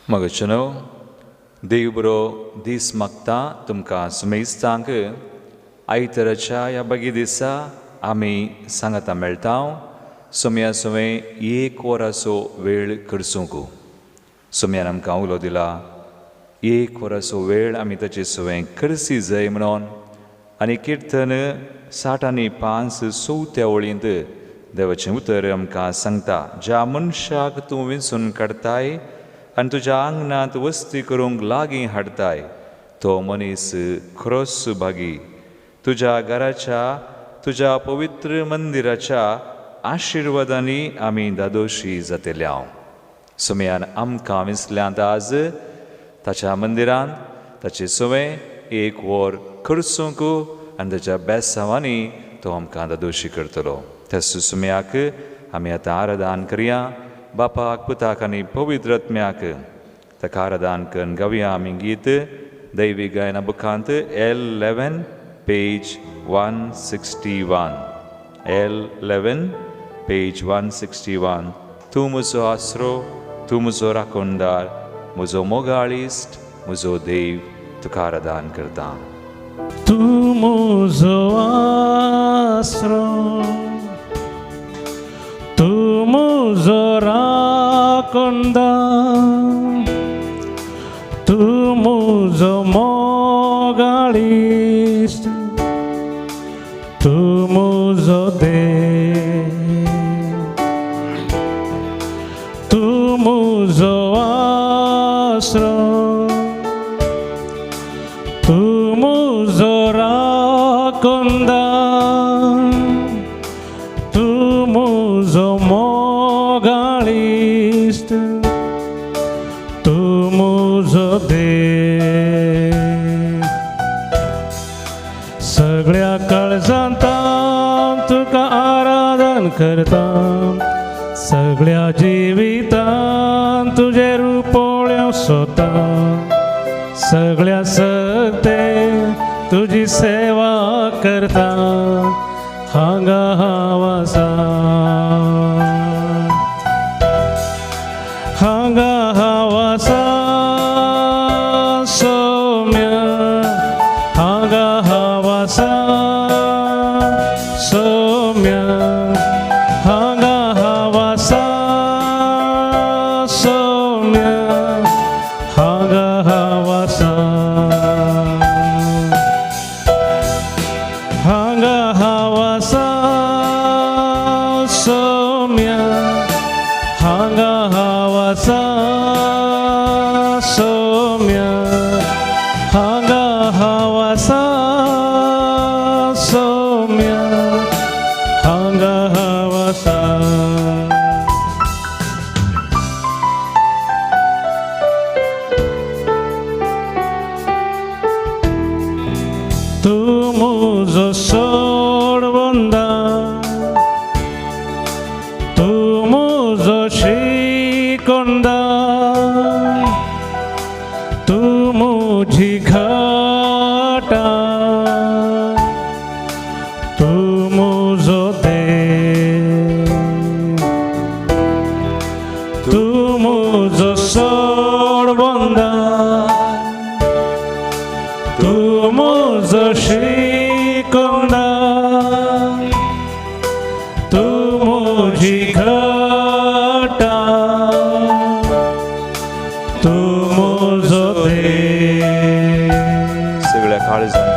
मगचनो देव बरो दीस मागता तुमकां सुमेस्तांक. आयताराच्या ह्या बगी दिसा आमी सांगाता मेळटा. सोम्या सुवें एक वराचो वेळ खर्चूंक सोम्यान आमकां उलो दिला. एक वराचो वेळ आमी ताचे सुवें खर्ची जाय म्हणून. आनी किर्तन 60 आनी 5 चवथ्या वळींत देवाचें उतर आमकां सांगता, ज्या मनशाक तूं विंचून काडटाय आनी तुज्या आंगणांत वस्ती करूंक लागीं हाडटाय तो मनीस खरोच भागी. तुज्या घराच्या, तुज्या पवित्र मंदिराच्या आशिर्वादांनी आमी दादोशी जातले. हांव सुमयान आमकां विंचल्यांत आज ताच्या मंदिरांत ताचे सवें एक वर खर्चूंक आनी ताच्या बेसांवांनी तो आमकां दादोशी करतलो. त्या सुसुम्याक आमी आतां आराधन करया. बापाक, पुताक आनी पवित्र आत्म्याक ताका आराधन करून गावया आमी गीत दैवी गायना बुकांत L 11, page 161, L 11, page 161. तूं म्हजो आसरो, तूं म्हजो राखणदार, म्हजो मोगाळ इश्ट, म्हजो देव, तुका आराधन करता. तूं म्हजो आसरो, तूं म्हजो राखणदार, तूं म्हजो मोगाळ इश्ट, तूं म्हजो देव. तूं म्हजो आसरो, तूं म्हजो राखणदार, तूं म्हजो मोगाळ इश्ट, तूं म्हजो देव. सगळ्या काळजांतान तुका आराधन करता, सगळ्या जिवितान तुजें रूप पळोवंक सोदता, सगळ्या सकते तुजी सेवा करता. हांगा हांव आसा, हांगा हांव आसा सोम्या, हांगा हांव आसा सोम्या, हांगा हांव आसा सोम्या, हांगा हांव आसा, हांगा हांव आसा सोम्या, हांगा हांव आसा सोम्या, हांगा हांव आसा सोम्या, हांगा हांव आसा. तूं म्हजो सोडवंदा, तूं म्हजो शिकोंदा, तूं म्हजी घाटा, तूं म्हजो देव. तूं म्हजो सोडवंदा, तूं म्हजो शिकोंदा, तूं म्हजी घाटा, तूं म्हजो देव. सगळ्या काळजांत.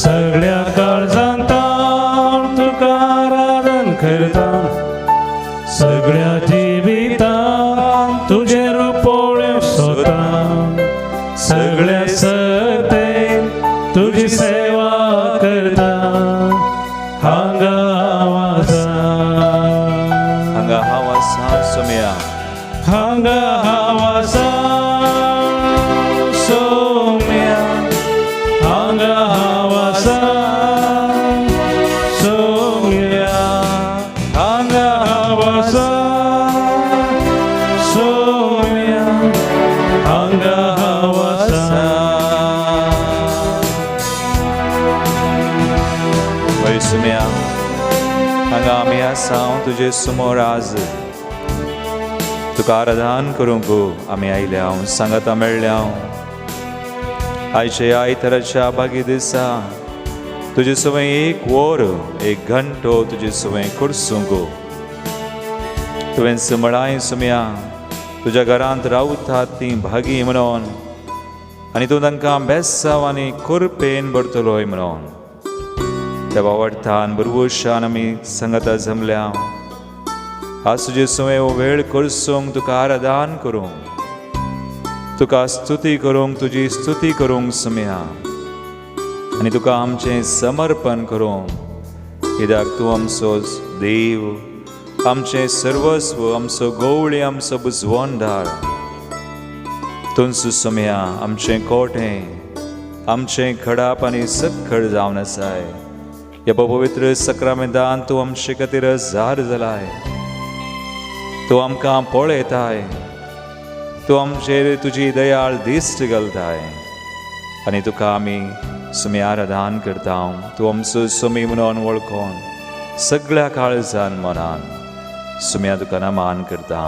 सगळ्या काळजांतान तुका आराधन करता, सगळ्या जिवितान तुजें रूप पळोवंक सोदता, सगळ्या सकते तुजी सेवा करता. हांगा हांव आसा, हांगा हांव आसा सोम्या, हांगा हांव आसा सोम्या, हांगा हांव आसा सोम्या, हांगा हांव आसा सोम्या, हांगा हांव आसा. वय सुम्या, हांगा आमी आसा तुजे समोर आज. तुका आराधन करूंक आमी आयल्या, सांगाता मेळ्ळ्या. आयचे आयताराच्या भागी दिसा तुजे सवंय एक वर, एक घंटो तुजे सवंय करसूंक तुवें म्हळाय सुमया, तुज्या घरांत रावतात तीं भागी म्हणून आनी तूं तांकां बेसांव आनी कुरपेन भरतलोय म्हणून. त्या बावडथान बरवशान आमी सांगाता जमल्या. आज तुजे सवंय वेळ करसूंक, तुका आराधन करूंक, तुका स्तुती करूंक, तुजी स्तुती करूंक सुमया आनी तुका आमचें समर्पण करूंक, कित्याक तूं आमचो देव, आमचें सर्वस्व, आमचो गवळी, आमचो बुजवणदार. तुंच सुमया आमचें कोटें, आमचें खडाप आनी सक्कड जावन आसाय. ह्या पवित्र सक्रामेंतान तूं आमचे खातीर जार जालाय. तूं आमकां पळयताय, तूं आमचेर तुजी दयाळ दिश्ट घालताय आनी तुका आमी सुमी आराधन करता. तूं आमचो सुमी म्हणून वळखून सगळ्या काळजान मनान सुम्या तुका नमान करता.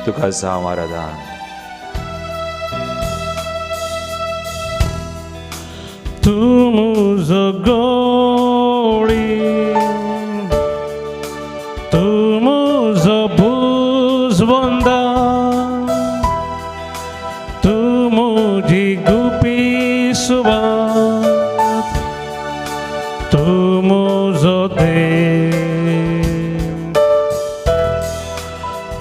तुका जावं आराधन. तूं म्हजो गोळी, तूं म्हजो बुजवंदा, तूं म्हजी गुपी सुवात, तूं म्हजो देव,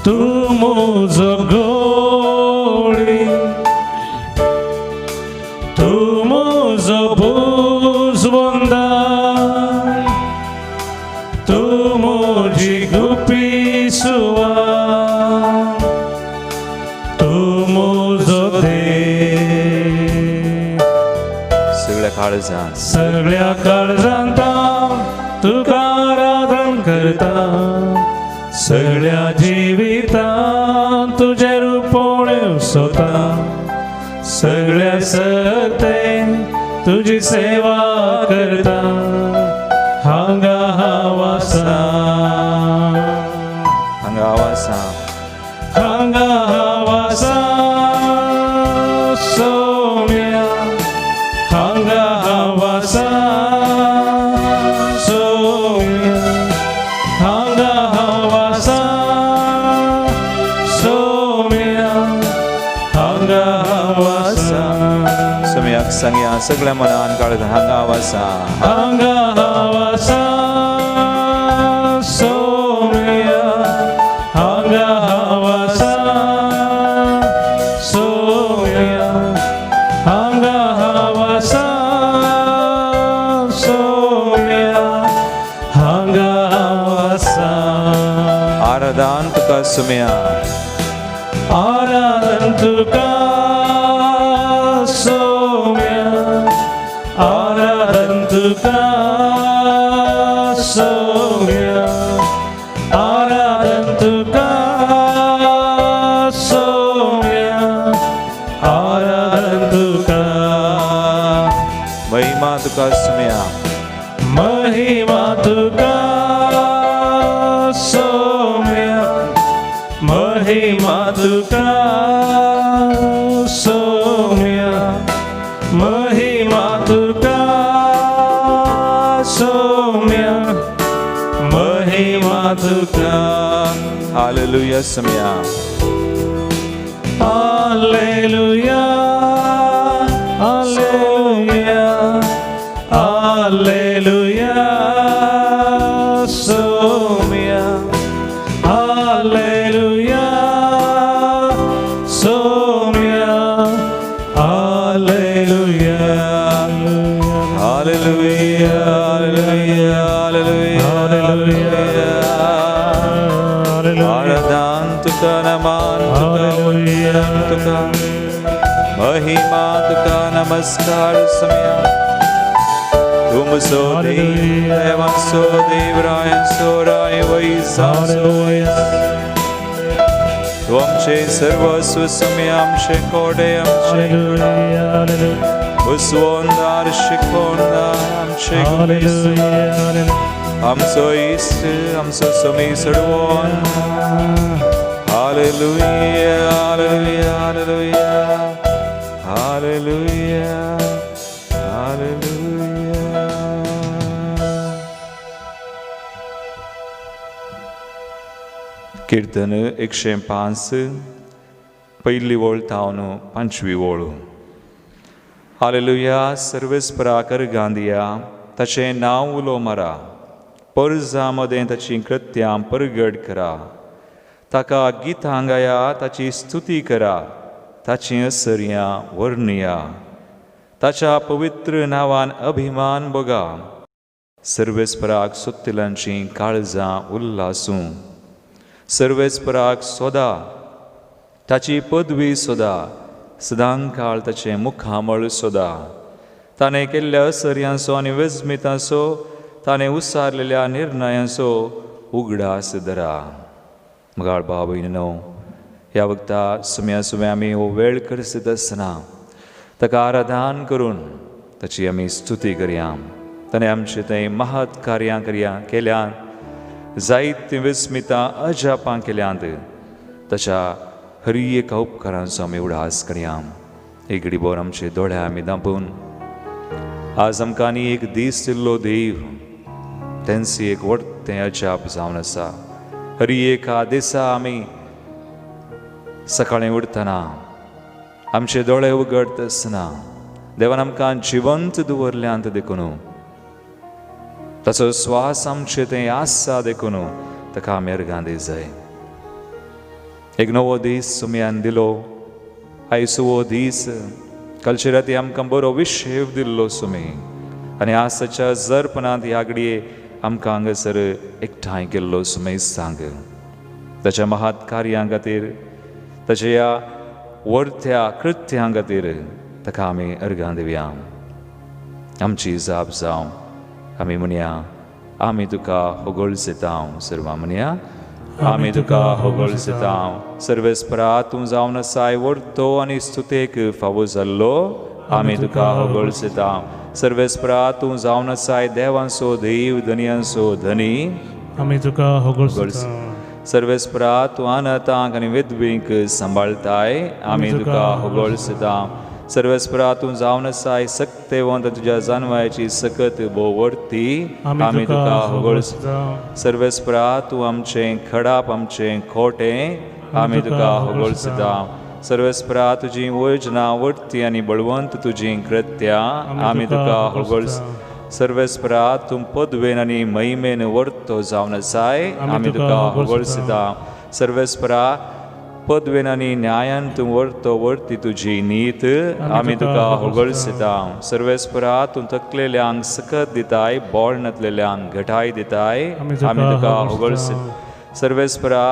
तूं म्हजो गोळी, तूं म्हजो बुजवंदा, तूं म्हजी गुपी सुवात, तूं म्हजो देव. सगळ्या काळजान सगळ्या काळजांत तुका आराधन करता, सगळ्या जिवितांत तुजें रूप सोता, सगळ्या सकतेन तुजी सेवा करता. हांगा हांव आसा, हांगा हांव आसा, हांगा हांव आसा सोम्या, हांगा हांव आसा सोम्या, हांगा हांव आसा सोम्या, हांगा हांव आसा. सुमयाक सांगया सगळ्या मनान काळजान, हांगा हांव आसा, हांगा हांव आसा सोम्या, हांगा हांव आसा सोम्या, हांगा हांव आसा सोम्या, हांगा हांव आसा. आराधन तुका सुमया, आराधन तुका सोम्या, आराधन तुका सोम्या, आराधन तुका सोम्या, आराधन तुका. महिमा तुका सुमया, महिमा तुका सोम्या, महिमा तुका सोम्या, महिमा तुका सोम्या, महिमा तुका. Hallelujah Somaiya. Hallelujah, hallelujah, hallelujah Somya, hallelujah Somya, hallelujah. Hallelujah, hallelujah, hallelujah. आराधन तुका, नमान तुका, वंदन तुका, महिमा तुका, नमस्कार सुमया. तुमचो देव, देवांचो देव, रायांचो राय, वैजांचो वैज, तूं आमचें सर्वस्व सुमया, आमचें कोडे, आमचें उसवंदार, शिकवणदार, आमचे आमचो इश्ट, आमचो समी सडवोन. किर्तन 105 पयली वळ थावन 5वी वळ. हालेलुया. सर्वेस्पराक अर्गां दिया, ताचें नांव उलो मारा, परजा मदें ताचीं कृत्यां परगट करा, ताका गितां गाया, ताची स्तुती करा, ताचीं असर्यां वर्णया, ताच्या पवित्र नांवान अभिमान बगा. सर्वेस्पराक सोदतल्यांचीं काळजां उल्लासूं. सर्वेस्पराक सोदा, ताची पदवी सोदा, सदांकाळ ताचें मुखामळ सोदा. ताणें केल्ल्या असर्यांचो आनी वेजमितांचो, ताणें उसारलेल्या निर्णयांचो उगडास धरा. मगाळ भाव भयणीनो, ह्या वखता सुम्या सुम्या आमी हो वेळ करसीत आसतना ताका आराधन करून ताची आमी स्तुती करया. ताणें आमचे थंय महत् कार्यां करया केल्यान, जायतीं विस्मितां अजापां केल्यांत. ताच्या हर एका उपकारांचो आमी उडास करया. एक घडीभर आमचे दोळे आमी धांपून आज आमकां आनी एक दीस दिल्लो देव तेंच एक व्हडतें अजाप जावन आसा. हर एका दिसा आमी सकाळीं उठतना आमचे दोळे उगडत आसतना देवान आमकां जिवंत दवरल्यांत देखून, ताचो स्वास आमचे थंय आसा देखून ताका आमी अर्गां दी जाय. एक नवो दीस सुमयान दिलो, आयज हो दीस कालचे राती आमकां बरो विशेव दिल्लो सुमी, आनी आज ताच्या जरपणांत ह्या घडये आमकां हांगासर एकठांय केल्लो सुमय सांग. ताच्या महात कार्यां खातीर, ताच्या ह्या वर्त्या कृत्यां खातीर ताका आमी अर्गां दिवया. आमची जाप जावं आमी म्हणया, आमी तुका होगळसेतांव. सर्वां म्हणया, आमी तुका होगळसेतांव. सर्वेस्परा तूं जावन आसाय व्हडतो आनी स्तुतेक फावो जाल्लो, आमी तुका होगळसेतांव. सर्वेस्परा तूं जावन आसाय देवांचो देव, धनयांचो धनी, आमी तुका होगळसेतांव. सर्वेस्परा तूं अनाथांक आनी विधवींक सांबाळटाय, आमी तुका होगळसेतांव. सर्वेस्परा तूं जावन आसाय सक्तेवंत, तुज्या जानवायची सकत भोव व्हडती, आमी तुका होगळसेतांव. सर्वेस्परा तूं आमचें खडाप, आमचें खोटें, आमी तुका होगळसेतांव. सर्वेस्परा तुजी योजना व्हडती आनी बळवंत तुजी कृत्यां, आमी तुका होगळसेतांव. सर्वेस्परा तूं पदवेन आनी महिमेन वर्तो जावन आसाय, आमी तुका होगळसेतांव. सर्वेस्परा पदवेन आनी न्यायान तूं वर्तो व्हडती तुजी नीत, आमी तुका होगळसेतांव. सर्वेस्परा तूं थकलेल्यांक सकत दिताय, बोळ नातलेल्यांक घटाय दिताय, आमी तुका होगळसेतांव. सर्वेस्परा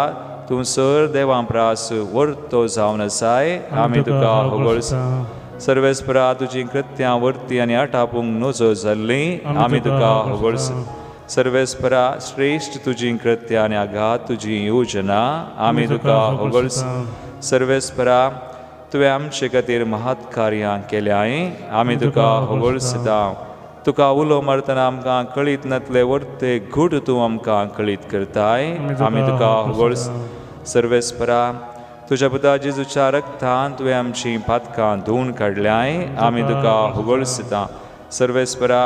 तूं सर देवां प्रास वर्तो जावन आसाय, आमी तुका होगळसेतांव. सर्वेस्परा तुजी कृत्यां व्हडती आनी आटापूंक नजो जाल्लीं, आमी तुका होगळसेतांव. सर्वेस्परा श्रेश्ठ तुजी कृत्यां आनी आघात तुजी योजना, आमी तुका होगळसेतांव. सर्वेस्परा तुवें आमचे खातीर महत् कार्यां केल्यांय, आमी तुका होगळसेतांव. तुका उलो मारतना आमकां कळीत नातले व्हडते घूट तूं आमकां कळीत करताय, आमी तुका होगळसेतांव. सर्वेस्परा तुज्या पुता जेजूच्या रक्तान तुवें आमचीं पातकां धुवून काडल्यांय, आमी तुका होगळसेतांव. सर्वेस्परा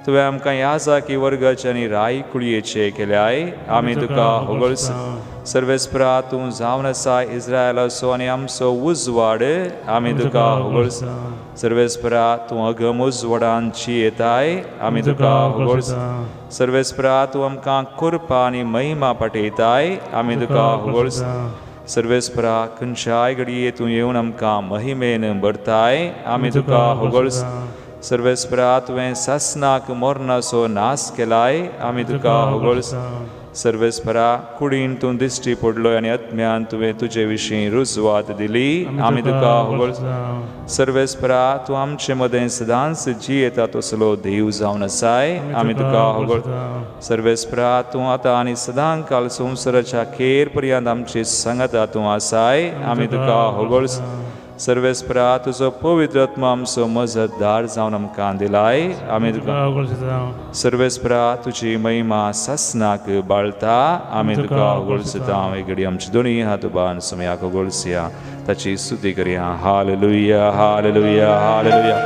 तुवें आमकां याजाकी वर्गाचे आनी राय कुळयेचे केल्याय, आमी तुका होगळसेतांव. सर्वेस्परा तूं जावन आसा इस्रायलाचो आनी आमचो उजवाड, आमी तुका होगळसेतांव. सर्वेस्परा तूं अगम उजवाडान जियेताय, आमी तुका होगळसेतांव. सर्वेस्परा तूं आमकां कृपा आनी महिमा पाठयताय, आमी तुका होगळसेतांव. सर्वेस्परा खंयच्याय घडये तूं येवन आमकां महिमेन भरताय, आमी तुका होगळसेतांव. सर्वेस्परा तुवें सासनाक मरणाचो नाश केलाय, आमी तुका होगळसेतांव. सर्वेस्परा कुडीन तूं दिश्टी पडलो आनी आत्म्यान तुवें तुजे विशीं रुजवात दिली, आमी तुका होगळसेतांव. सर्वेस्परा तूं आमचे मदें सदांच जियेता तसलो देव जावन आसाय, आमी तुका होगळसेतांव. सर्वेस्परा तूं आतां आनी सदांकाल संवसाराच्या खेर पर्यंत आमचे सांगाता तूं आसाय, आमी तुका होगळसेतांव. सर्वेस्परा तुजो पवित्र आत्मा आमचो मजतदार जावन आमकां दिलाय, आमी तुका होगळसेतांव. सर्वेस्परा तुजी महिमा सासनाक बाळता, आमी तुका होगळसेतांव. एक घडी आमची दोनी हात उबान समयाक होगळसया, ताची स्तुती करया. Hallelujah, hallelujah, hallelujah,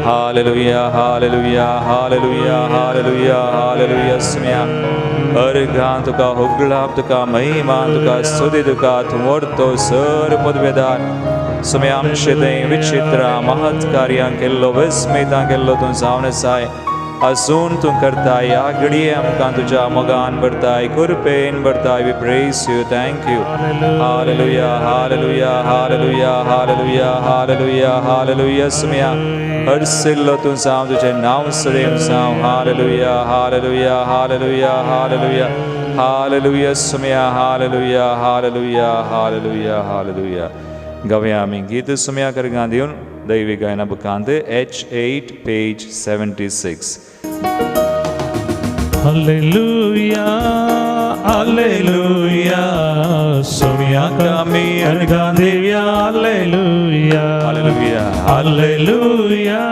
hallelujah, hallelujah, hallelujah, hallelujah, hallelujah. समया अर्घां तुका होगळाप तुका महिमा तुका स्तुती तुका तूं व्हरतो सर पदवेदार सुम्या आमचे थंय विचित्र महत् कार्यां केल्लो विस्मितां केल्लो तूं जावन आसाय अजून तूं करताय ह्या घडये आमकां तुज्या मोगान भरताय कृपेन भरताय. We praise you, thank you. Hallelujah, hallelujah, hallelujah, hallelujah, hallelujah, hallelujah. सुम्या हर्सिल्लो तूं जावं तुजें नांव सदैव जावं. Hallelujah, hallelujah, hallelujah, hallelujah, hallelujah. सुम्या hallelujah, hallelujah, hallelujah, hallelujah. गावया आमी गीत सुम्या करगां दिवन दैवी गायना बुकांत H8 page 76. Hallelujah, hallelujah, सोम्याक आमी अर्घां दिवया. Hallelujah, hallelujah, hallelujah,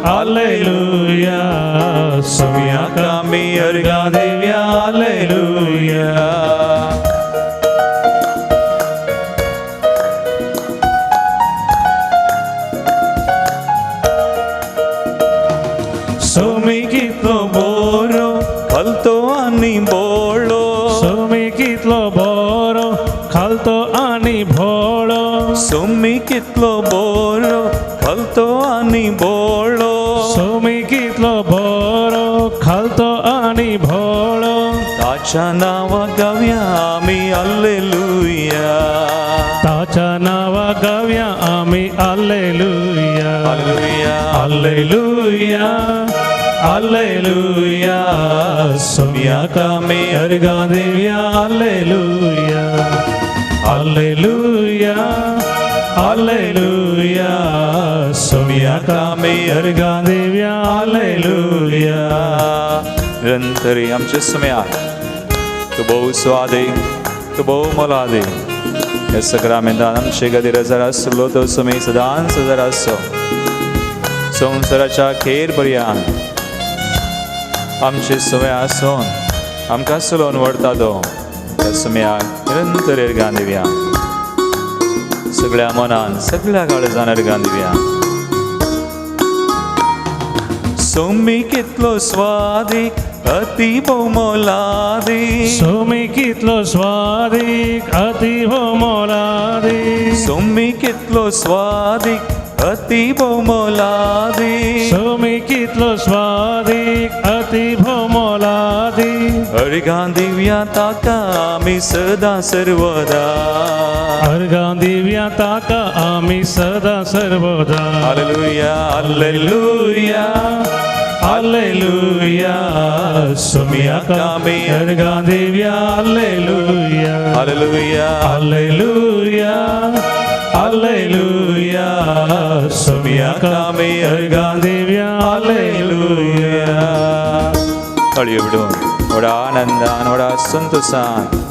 hallelujah, सोम्याक आमी अर्घां दिवया. हालेलुया. सोमी कितलो बोरो खालतो आनी बोळो, सोमी कितलो बोरो खालतो आनी भोळो, सोमी कितलो बोरो खालतो आनी बोळो, सोमी कितलो बोरो खालतो आनी भोळो, ताच्या नांवा गावया आमी हालेलुया, ताच्या नांवा गावया आमी hallelujah. Hallelujah, hallelujah, hallelujah, सोम्याक आमी अर्घां दिवया. हालेलुया, हालेलुया, हालेलुया, सोम्याक आमी अर्घां दिवया. हालेलुया. निरंतरी आमचे सुम्या तूं भोव स्वादीक, तूं भोव मोलादीक. ह्या सगळ्या आमचे खातीर जर आसलो तो सुमी सदांच जर आसो संवसाराच्या खेर पर्यंत आमचे सुमे आसून आमकां चलोवन व्हरता तो त्या सुम्याक निरंतर अर्घां दिवया. सगळ्या मनान सगळ्या काळजान अर्घां दिवया. सोमी कितलो स्वादीक अति भोव मोलादीक, सोमी कितलो स्वादीक अति भोव मोलादीक, सोमी कितलो स्वादीक अति भोव मोलादीक, सोमी कितलो स्वादीक अति भोव मोलादीक, अर्घां दिवया ताका आमी सदां सर्वदा, अर्घां दिवया ताका आमी सदां सर्वदा. हालेलुया, हालेलुया, हालेलुया, सोम्याक आमी अर्घां दिवया. हालेलुया, हालेलुया, हालेलुया, हालेलुया, सोम्याक आमी अर्घां दिवया. हालेलुया. टाळयो बिडून व्हडा आनंदान व्हडा संतोसान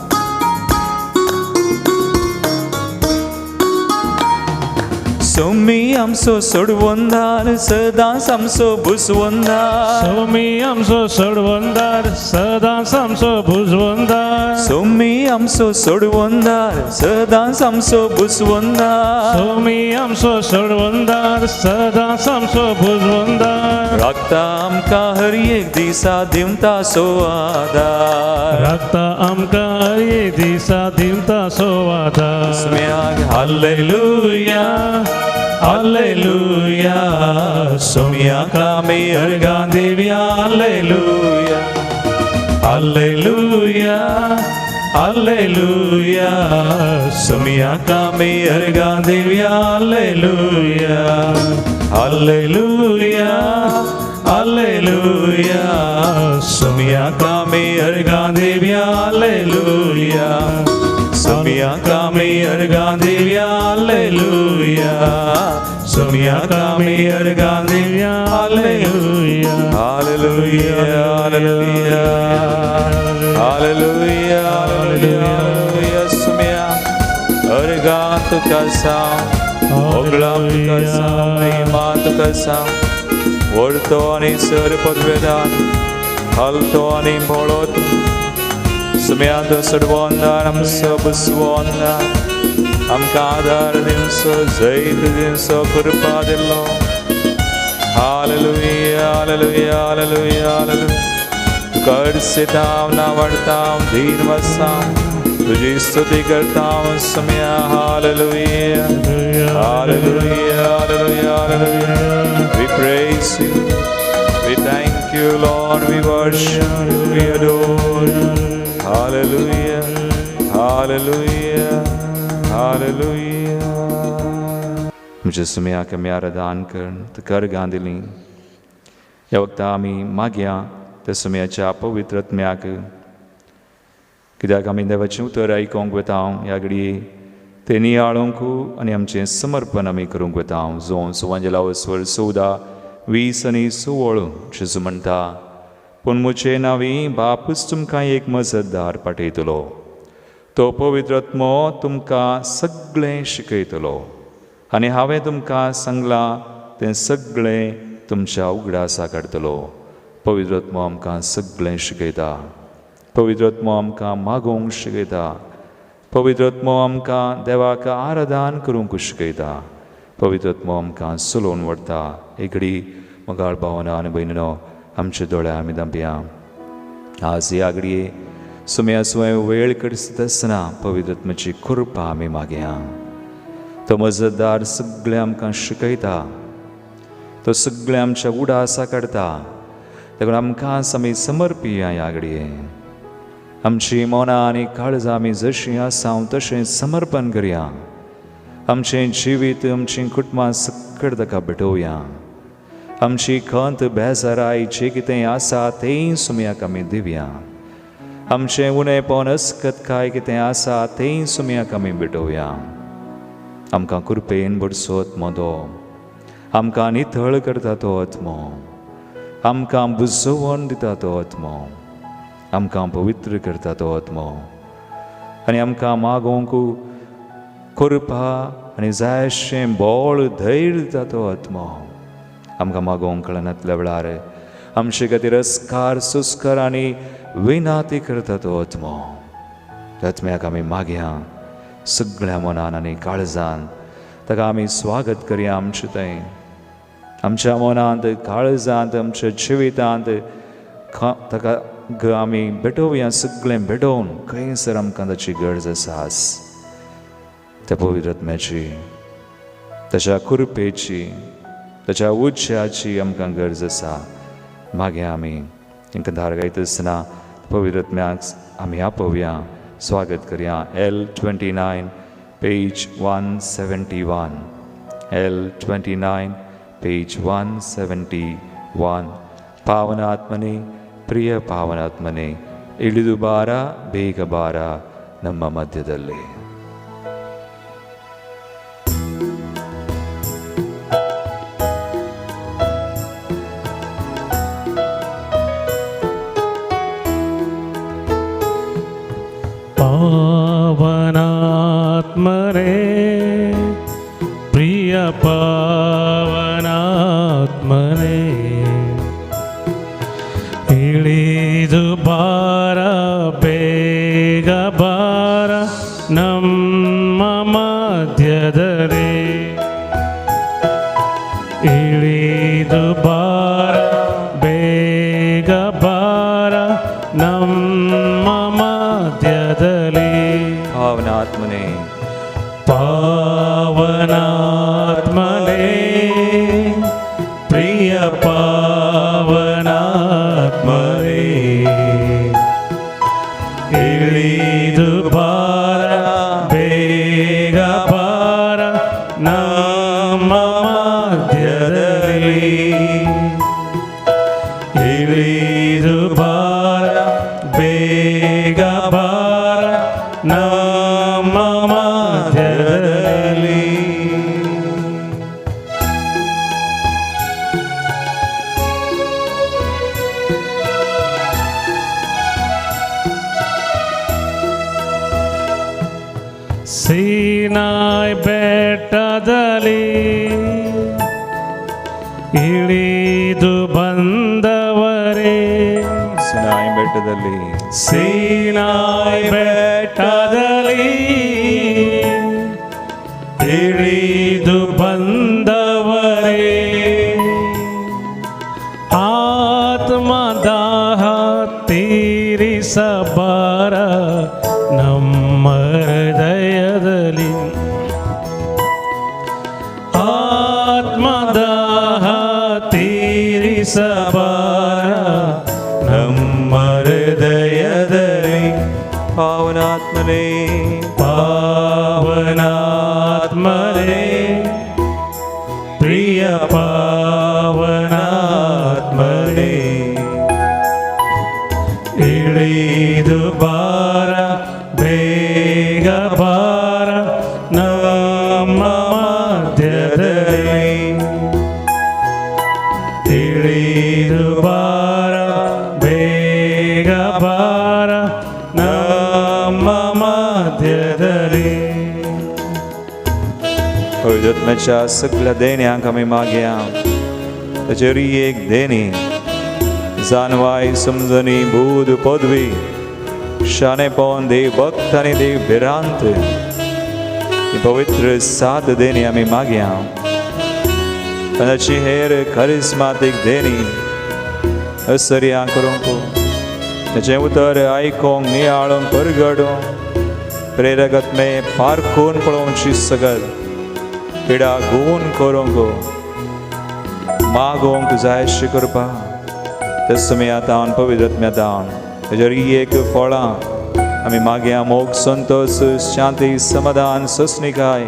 सोमी आमचो सोडवंदार सदांच आमचो बुजवंदार, सोमी आमचो सोडवंदार सदांच आमचो बुजवंदार, सोमी आमचो सोडवंदार सदांच आमचो बुजवंदार, सोमी आमचो सोडवंदार सदांच आमचो बुजवंदार, राखता आमकां हर एक दिसा दिवता सो आदार, राखता आमकां हर एक दिसा दिवता सो आदार. सुम्याक हालेलुया, हालेलुया, सोम्याक आमी अर्घां दिवया. हालेलुया, हालेलुया, हालेलुया, सोम्याक आमी अर्घां दिवया. हालेलुया, हालेलुया, हालेलुया, सोम्याक आमी अर्घां दिवया. हालेलुया, सोम्याक आमी अर्घां दिवया. हालेलुया, सोम्याक आमी अर्घां दिवया. Hallelujah, hallelujah, hallelujah, hallelujah, hallelujah. सुम्या अर्घां तुका साव होगळां तुका साव महिमा तुका साव व्हडतो आनी सर पदवेदार हालतो आनी भोळो सुम्या तूं सोडवंदार आमचो बुसवंदार आमकां आदार दिवचो जैत दिवचो कृपा दिल्लो. Hallelujah, hallelujah, hallelujah, hallelujah. तुका अडसेतांव, नावाडतांव, धीर वसांव, तुजी स्तुती करतांव Saumya. Hallelujah, hallelujah, hallelujah, hallelujah. We praise you. We thank you, Lord. We worship you. We adore you. Hallelujah. Hallelujah. Hallelujah. म्हज्या सुम्याक आमी आराधन करून तुका अर्गां दिलीं. ह्या वखता आमी मागया त्या सुम्याच्या पवित्र आत्म्याक, कित्याक आमी देवाचें उतर आयकोंक वता. ह्या घडये तें नियाळूंक आनी आमचें समर्पण आमी करूंक वता. जोन सुवांजेला स्वर 14:20 आनी 16 जेजू म्हणटा, पूण म्हजे नांवी बापूच तुमकां एक मजतदार पाठयतलो, तो पवित्र आत्मो तुमकां सगळें शिकयतलो आनी हांवें तुमकां सांगलां तें सगळें तुमच्या उगडासा काडटलो. पवित्र आत्मो आमकां सगळें शिकयता. पवित्र आत्मो आमकां मागोवंक शिकयता. पवित्र आत्मो आमकां देवाक आराधन करूंक शिकयता. पवित्र आत्मो आमकां चलोवन व्हरता. एकडे मोगाळ भावना आनी भयणीनो, आमचे दोळे आमी धांपया. आज ह्या घडये सुम्या सुवें वेळ कडसता आसतना पवित्र आत्म्याची कृपा आमी मागया. तो मजतदार सगळें आमकां शिकयता, तो सगळें आमच्या उडासा काडटा. देखून आमकां आमी समर्पिया. ह्या घडये आमची मनां आनी काळजां आमी जशीं आसा तशें समर्पण करया. आमचें जिवीत, आमचीं कुटुंबां सकट ताका भेटोवया. आमची खंत बेजाराय जें कितें आसा तेंय सुम्याक आमी दिवया. आमचें उणेपण अस्कतकाय कितें आसा तेंय सुम्याक आमी भेटोवया. आमकां कृपेन भरसो आत्मो तो, आमकां नितळ करता तो आत्मो, आमकां बुजोवन दिता तो आत्मो, आमकां पवित्र करता तो आत्मो आनी आमकां मागोवंक कृपा आनी जायशें बळ धैर्य दिता तो आत्मो. आमकां मागोवंक कळनातल्या वेळार आमचे खातीर अस्कार सुस्कार आनी विनाती करता तो आत्मो. त्या आत्म्याक आमी मागया सगळ्या मनान आनी काळजान. ताका आमी स्वागत करया आमचें थंय, आमच्या मनांत, काळजांत, आमच्या जिवितांत ताका आमी भेटोवया. सगळें भेटोवन खंयसर आमकां ताची गरज आसा त्या पवित्र आत्म्याची, ताच्या कृपेची, ताच्या उज्याची आमकां गरज आसा. मागीर आमी तांकां धार गायता आसतना पवित्र आत्म्याक आमी आपोवया, स्वागत करया. L 29 page 171, L 29 page 171. ಪಾವನಾತ್ಮನೇ, ಪ್ರಿಯ ಪಾವನಾತ್ಮನೇ, ಇಳಿದು ಬಾರ, ಬೇಗ ಬಾರ ನಮ್ಮ ಮಧ್ಯದಲ್ಲಿ. ಪಾವನಾತ್ಮನೇ, ಪ್ರಿಯ ಪಾವನಾತ್ಮನೇ, ಇಳಿದು ಬಾರ, ಬೇಗ ಬಾರ ನಮ್ಮ ಮಧ್ಯದಲ್ಲಿ. ಇಳಿದು ಬಾರ, ಬೇಗ ಬಾರ ನಮ್ಮ ಮಧ್ಯದಲ್ಲಿ. ಪಾವನಾತ್ಮನೇ, ಪಾವನಾತ್ಮನೇ, ಪ್ರಿಯ ಪಾವನಾತ್ಮನೇ, ಇಳಿದು ಬಾರ, ಬೇಗ ಬಾರ ನಮ್ಮ ಮಧ್ಯದಲ್ಲಿ. ಇಳಿದು ಬಾರ, ಬೇಗ ಬಾರ ನಮ್ಮ ಮಧ್ಯದಲ್ಲಿ. ಸೀನಾಯ್ ಬೆಟ್ಟದಲ್ಲಿ ಇಳಿದು ಬಂದವರೇ, ಸಿನಾಯಿ ಬೆಟ್ಟದಲ್ಲಿ, ಸೀನಾಯ್ ಬೆಟ್ಟದಲ್ಲಿ ಇಳಿದು ಬಂದವರೇ, ಆತ್ಮದಾಹ ತೀ ನಮ್ಮ ಹೃದಯದಲ್ಲಿ ಆತ್ಮದಾಹ ತೀರಿಸಬಾರ ನಮ್ಮ ಹೃದಯದಲ್ಲಿ. ಪಾವನಾತ್ಮನೇ, ಪಾವನಾತ್ಮನೇ, ಪ್ರಿಯ ಪಾವನಾತ್ಮನೇ, ಇಳಿದು ಬಾರ, ಬೇಗ ಬಾರ ನಮ್ಮ ಮಧ್ಯದಲ್ಲಿ. ಇಳಿದು ಬಾರ, ಬೇಗ ಬಾರ ನಮ್ಮ ಮಧ್ಯದಲ್ಲಿ. पवित्र सगळ्या देण्यांक आमी मागया. ताचेर एक देणी, जानवाय, समजणी, बूद, पदवी, शाणेपण, देव भक्त आनी देव भिरांत, ही पवित्र सात देणी आमी मागया. ताची हेर करिस्मातीक देणी असर्या करूंक, ताचें उतर आयकोंक, नियाळूंक, परगडूंक, प्रेरकत्मे पारखून पळोवची सगळ पिडा गुण करूंक मागोवंक जायशी करपा. तस्म्या तावन पवित्रत्म्या तावन ताचेर एक फळां आमी मागया: मोग, संतोष, शांती, समाधान, सोसणिकाय,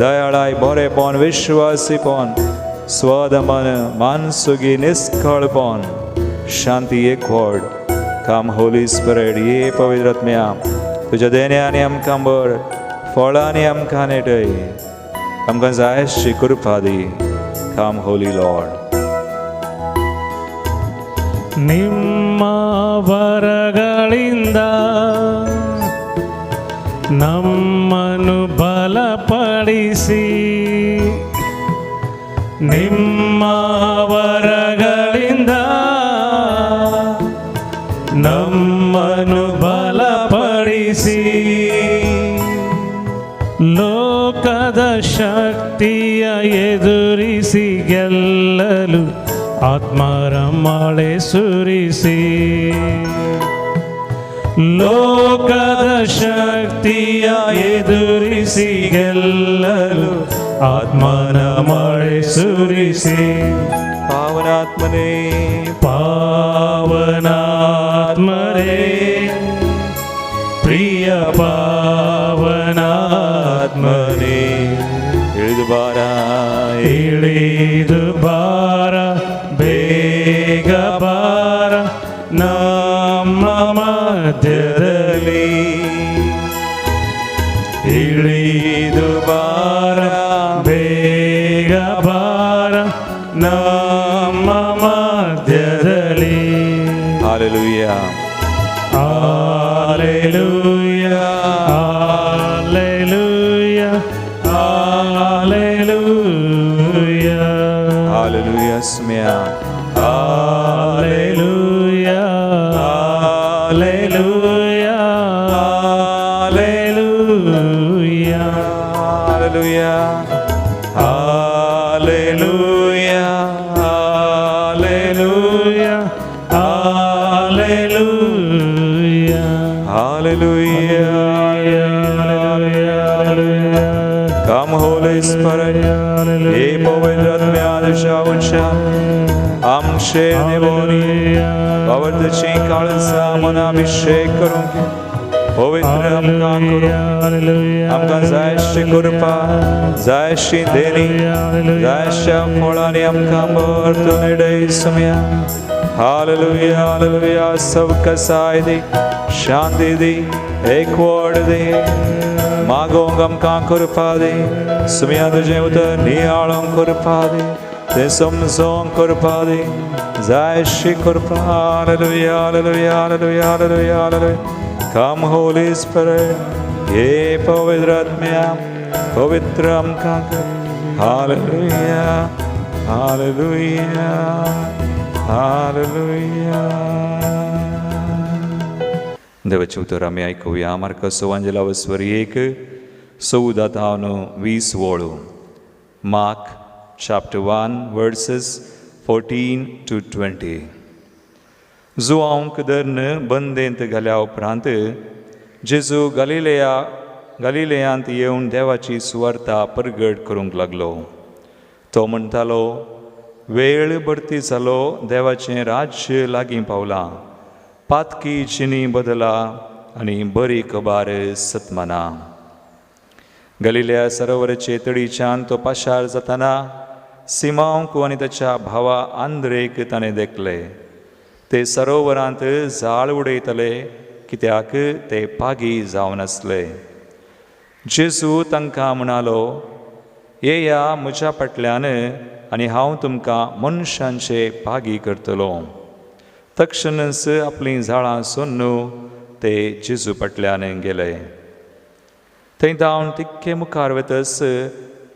दयाळाय, बरेपण, विश्वासीपण, स्वदमन, मानसुगी, निस्कळपण, शांती, एकवट. काम होली स्पिरिट, ये पवित्रत्म्या, तुज्या देण्यानी आमकां बर फळांनी आमकां नेटय, आमकां जायशी कृपा दी. काम होली लॉर्ड. ನಿಮ್ಮ ವರಗಳಿಂದ ನಮ್ಮನ್ನು ಬಲಪಡಿಸಿ, ನಿಮ್ಮ ವರಗಳಿಂದ ನಮ್ಮನ್ನು ಬಲಪಡಿಸಿ, ಲೋಕದ ಶಕ್ತಿಯ ಎದುರಿಸಿ ಗೆಲ್ಲಲು ಆತ್ಮರ ಮಳೆ ಸುರಿಸಿ, ಲೋಕದ ಶಕ್ತಿಯ ಎದುರಿಸಿ ಗೆಲ್ಲಲು ಆತ್ಮನ ಮಳೆ ಸುರಿಸಿ. ಪಾವನಾತ್ಮನೇ, ಪಾವನಾತ್ಮರೇ, ಪ್ರಿಯ ಪಾವನಾತ್ಮನೇ, ಇಳಿದು ಬಾರ, ಇಳಿದು ಬಾರ, ಬೇಗ ಬಾರ ನಮ್ಮ ಮಧ್ಯದಲ್ಲಿ. ಇಳಿದು ಬಾರ, ಬೇಗ ಬಾರ ನಮ್ಮ ಮಧ್ಯದಲ್ಲಿ. Hallelujah. Hallelujah, hallelujah, hallelujah. Hallelujah ಸ್ಮ್ಯಾ. Hallelujah, hallelujah, hallelujah. Hallelujah, hallelujah, hallelujah, hallelujah. Hallelujah. Come Holy Spirit, हे पवित्र आत्म्या, आमचे देवोनी पवित्रची काळजा मनाभिषेक करूंक, पवित्र आमकां करूंक, आमकां जायशी कृपा, जायशी देणी, जायश्या फळांनी आमकां भरतो नेडय समया. Hallelujah, hallelujah. सवकसाय दी, शांती दी, एकवट दी, मागोंक आमकां कृपा दी. सुमया, तुजें उतर नियाळोंक कृपा दी, तें समजोंक कृपा दी, जायशी कृपा. Hallelujah, hallelujah, hallelujah, hallelujah, hallelujah. Come Holy Spirit, हे पवित्र आत्म्या, पवित्र आमकां कर. Hallelujah, hallelujah, hallelujah. देवाचें उतर आमी आयकुया. मार्कस वांजेलावस्वर 1:14 तावन 20 वळू. Mark chapter 1 verses 14 to 20. जुआंक धरून बंदेंत घाल्या उपरांत जेजू गलिलेया गलिलेयांत येवन देवाची सुवार्ता परगट करूंक लागलो. तो म्हणटालो, वेळ भरती जालो, देवाचें राज्य लागीं पावलां. पातकी चिनी बदला आनी बरी खबर सतमाना. गलिलेया सरोवराचे तडीच्यान तो पाशार जाताना सिमांवक आनी ताच्या भावा आंद्रेक ताणें देखले. ते सरोवरांत जाळ उडयतले, कित्याक ते पागी जावन आसले. जेजू तांकां म्हणालो, येया म्हज्या फाटल्यान आनी हांव तुमकां मनशांचे पागी करतलो. तक्षणच आपलीं जाळां सोडून ते जेजू फाटल्यान गेले. थंय धांवन तिक्के मुखार वतस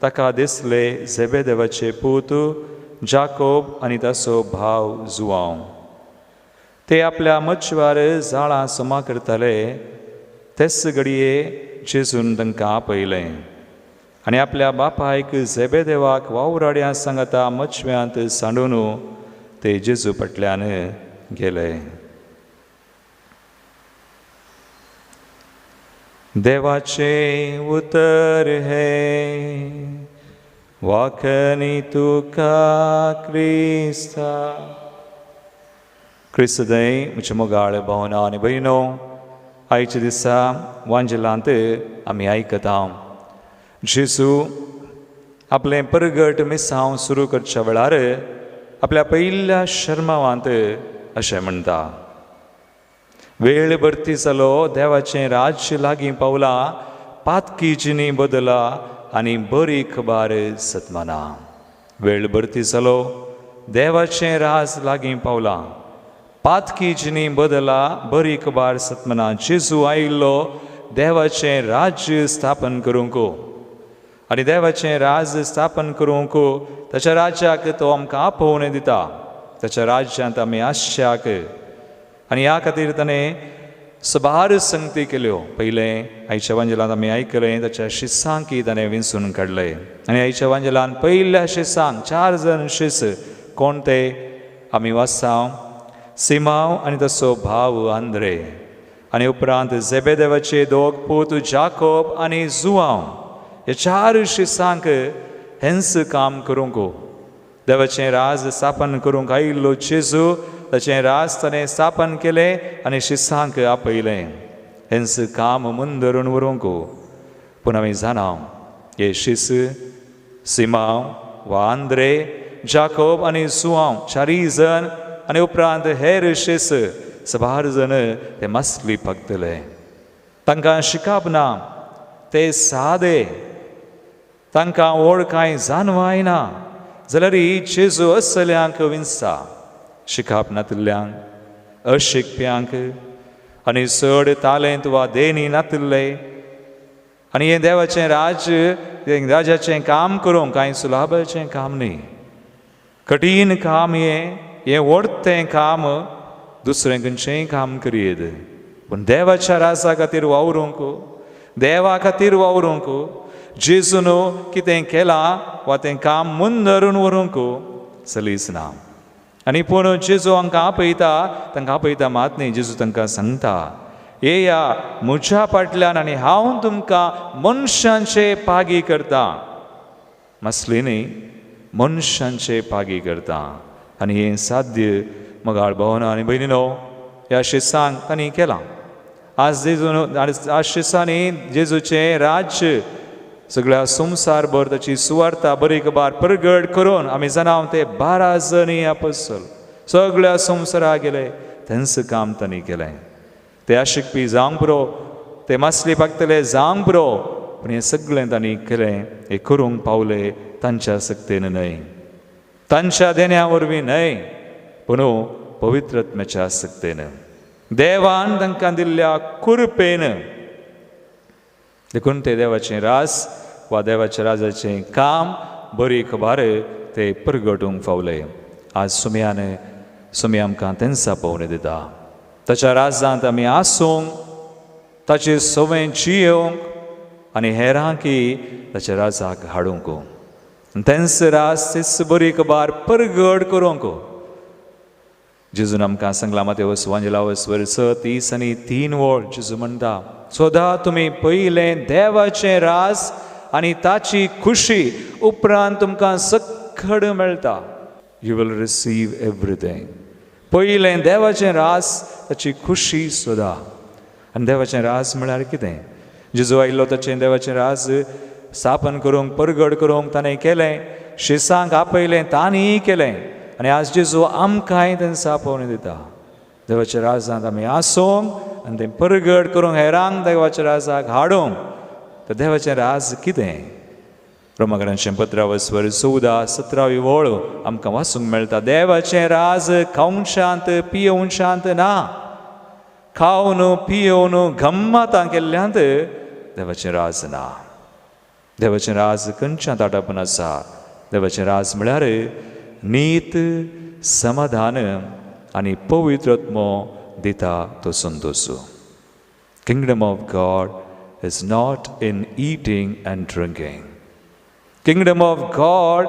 ताका दिसले झेबेदेवाचे पूत जाकोब आनी ताचो भाव जुवांव. ते आपल्या मचवार जाळां समा करताले. तेच घडये जेजून तांकां आपयलें आनी आपल्या बापायक झेबेदेवाक वावराड्यां सांगाता मचव्यांत सांडून ते जेजू फाटल्यान गेले. देवाचें उतर हें वाखणी तुका क्रिस्ता. क्रिस्तदय म्हज्या मोगाळ भावना आनी भयणो, आयच्या दिसा वांजेलांत आमी आयकता जेजू आपलें परगट मिसांव सुरू करच्या वेळार आपल्या पयल्या शर्मावांत अशें म्हणटा, वेळ भरती जालो, देवाचें राज्य लागीं पावलां, पातकी जिणी बदला आनी बरी खबर सतमाना. वेळ भरती जालो, देवाचें राज लागीं पावलां, पातकी जिणी बदला, बरी खबर सतमाना. जेजू आयिल्लो देवाचें राज्य स्थापन करूंक आनी देवाचें राज स्थापन करूंक ताच्या राज्याक तो आमकां आपोवणें दिता. ताच्या राज्यांत आमी आसच्याक आनी ह्या खातीर ताणें सबार संगती केल्यो. पयलें आयच्या वांजेलांत आमी आयकलें ताच्या शिसांकी ताणें विंचून काडले आनी आयच्या वांजेलान पयल्या शिसांक 4 जण शिस कोण ते आमी वाचांव, सिमांव आनी ताचो भाव आंद्रे आनी उपरांत झेबेदेवाचे दोग पूत जाकोब आनी जुवांव. हे 4 शिसांक हेंच काम करूंक देवाचें राज स्थापन करूंक आयिल्लो जेजू ताचें राज ताणें स्थापन केलें आनी शिसांक आपयलें. हेंच काम मुंदरून व्हरूंक. पूण आमी जाणा हे शिस सिमांव वा आंद्रे, जाकोब आनी जुवांव 4 जण आनी उपरांत हेर शिस सबार जण ते मासली पगतले. तांकां शिकाप ना, ते सादे, तांकां व्हड कांय जाणवाय ना, जाल्यार जेजू असल्यांक विंचता, शिकाप नातिल्ल्यांक, अशिकप्यांक आनी चड तालेंत वा देणी नातिल्ले. आनी हें देवाचें राज्य, राजाचें काम करूंक कांय सुलाभाचें काम न्ही, कठीण काम हें, हें व्हडतें काम, दुसरें खंयचेंय काम करयेत, पूण देवाच्या राजा खातीर वावरूंक, देवा खातीर वावरूंक जेजून कितें केलां वा तें काम मुंदरून व्हरूंक चलीच ना. आनी पूण जेजू हांकां आपयता, तांकां आपयता मात न्ही, जेजू तांकां सांगता, येया म्हज्या फाटल्यान आनी हांव तुमकां मनशांचे पागी करता. मासली न्ही, मनशांचे पागी करता. आनी हें साध्य मोगाळ भावना आनी भयणीनो ह्या शिसांक तांणी केलां. आज जेजून, आज शिसांनी जेजूचें राज्य सगळ्या संवसारभर ताची सुवार्ता बरी खबर परगट करून आमी जाणा ते 12 जणी आपोस्तल सगळ्या संवसारा गेले, तेंच काम तांणी केलें. ते आशिकपी जावंक पुरो, ते मासली पागतले जावंक पुरो, पूण हें सगळें तांणी केलें, हें करूंक पावले तांच्या सक्तेन न्हय, तांच्या देण्या वरवीं न्हय, पूण पवित्रत्म्याच्या सक्तेन, देवान तांकां दिल्ल्या कुरपेन. देखून ते देवाचें रास वा देवाच्या राजाचें काम बरी खबर ते परगटूंक फावले. आज सुमयान सुमया आमकां तेंच आपोवणें दिता. ताच्या राजांत आमी आसूंक, ताचे सवंय जियोवंक आनी हेरांकी ताच्या राजाक हाडूंक, तेंच राज तेच बरी खबर परगट करूंक. जेजून आमकां सांगलां मातेवस वांजेलावस वर्स 33 वळ जेजू म्हणटा, सोदा तुमी पयलें देवाचें रास आनी ताची खुशी, उपरांत तुमकां सक्कड मेळटा. You will receive everything. पयलें देवाचें रास, ताची खुशी सोदा. आनी देवाचें रास म्हळ्यार कितें? जेजू आयिल्लो ताचें देवाचें रास स्थापन करूंक, परगड करूंक ताणें केलें. शिसांक आपयलें, तांणीय केलें. आनी आज जेजू आमकांय तेंचो आपोवणें दिता. देवाच्या राजांत आमी आसूंक आनी तें परगड करूंक, हेरांक देवाच्या राजाक हाडूंक. तर देवाचें राज कितें? रोमाकरांचें पत्रावस्वर 14 17 वळ आमकां वाचूंक मेळटा. देवाचें राज खावंशांत पियोवशांत ना, खावन पियोवन गम्मतां केल्ल्यांत देवाचें राज ना. देवाचें राज खंयच्या आटापून आसा? देवाचें राज म्हळ्यार नीत, समाधान आनी पवित्रत्मो दिता तो Santosh. Kingdom of God is not in eating and drinking. Kingdom of God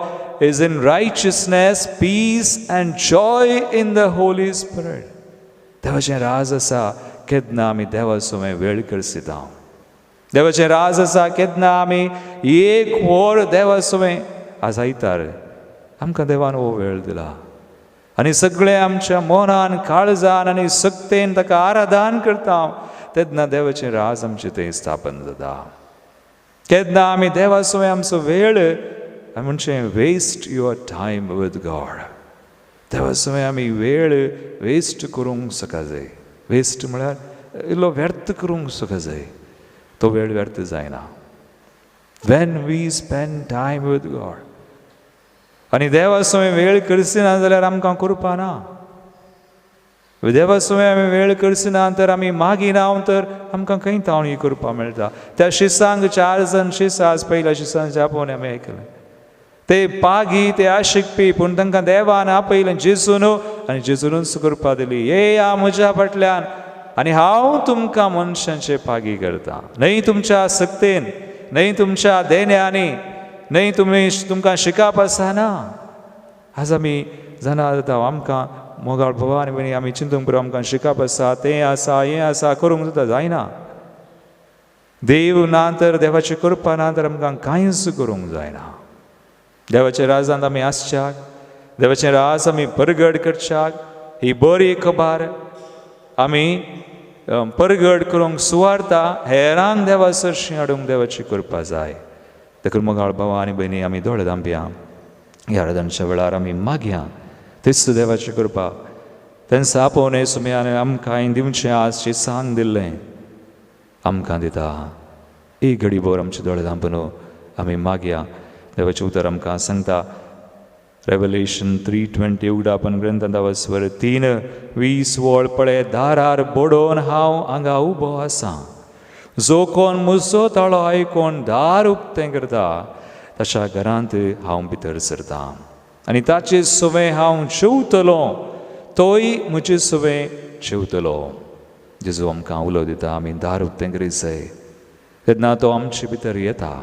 is in righteousness, peace and joy in the Holy Spirit. देवाचें राज आसा केन्ना आमी देवा सुवें वेळ करसिता. देवाचें राज आसा केन्ना आमी एक वर देवा सुवें. आज आयतार आमकां देवान हो वेळ दिला आनी सगळें आमच्या मनान, काळजान आनी सक्तेन ताका आराधन करता तेन्ना देवाचें राज आमचें थंय स्थापन जाता. केन्ना आमी देवा सुवें आमचो वेळ म्हणचे waste your time with God. देवा सुवें आमी वेळ वेस्ट करूंक सका जाय. वेस्ट म्हळ्यार इल्लो व्यर्थ करूंक सका जाय. तो वेळ व्यर्थ जायना. When we spend time with God. आनी देवा सुवें वेळ करसिना जाल्यार आमकां करपा ना. देवा सुवें आमी वेळ करसिना तर आमी मागिना तर आमकां खंय तावन ही करपा मेळटा. त्या शिसांक 4 जाण शिसां आज पयल्या शिसांचे आपोवणें आमी आयकलें. ते पागी, ते आशिकपी, पूण तांकां देवान आपयलें जेजून आनी जेजूनच करपा दिली. येया म्हज्या फाटल्यान आनी हांव तुमकां मनशांचे पागी करता. न्हय तुमच्या सक्तेन, न्हय तुमच्या देण्यांनी, न्हय तुमी तुमकां शिकप आसा ना. आज आमी जाणा जाता आमकां मोगाळ भोवा आनी भयणी आमी चिंतूंक पुरो आमकां शिकप आसा, तें आसा, हें आसा, करूंक जाता, जायना. देव ना तर, देवाची कृपा ना तर आमकां कांयच करूंक जायना. देवाच्या राजांत आमी आसच्याक, देवाचें राज आमी परगड करच्याक, ही बरी खबर आमी परगड करूंक सुवार्ता हेरांक देवा सरशी हाडूंक देवाची कृपा जाय. देखून मोगाळ भावा आनी भयणी आमी दोळे धांपया. ह्या आराधनच्या वेळार आमी मागया तेच देवाची कृपा. तेंच आपोवणें सुमयान आमकां दिवचें आज सांग दिल्लें आमकां दिता. एक घडी भर आमचे दोळे धांपून आमी मागया. देवाचें उतर आमकां सांगता रेवलेशन 3:20 उगडापन ग्रंथांत स्वर 3:20 वळ पळय दारार बडोवन हांव हांगा उबो आसा. जो कोण म्हजो ताळो आयकोन दार उक्तें करता ताच्या घरांत हांव भितर सरता आनी ताचे सवें हांव जेवतलो, तोय म्हजे सवें जेवतलो. जेजू आमकां उलो दिता आमी दार उक्तें करीत जाय तेन्ना तो आमचे भितर येता.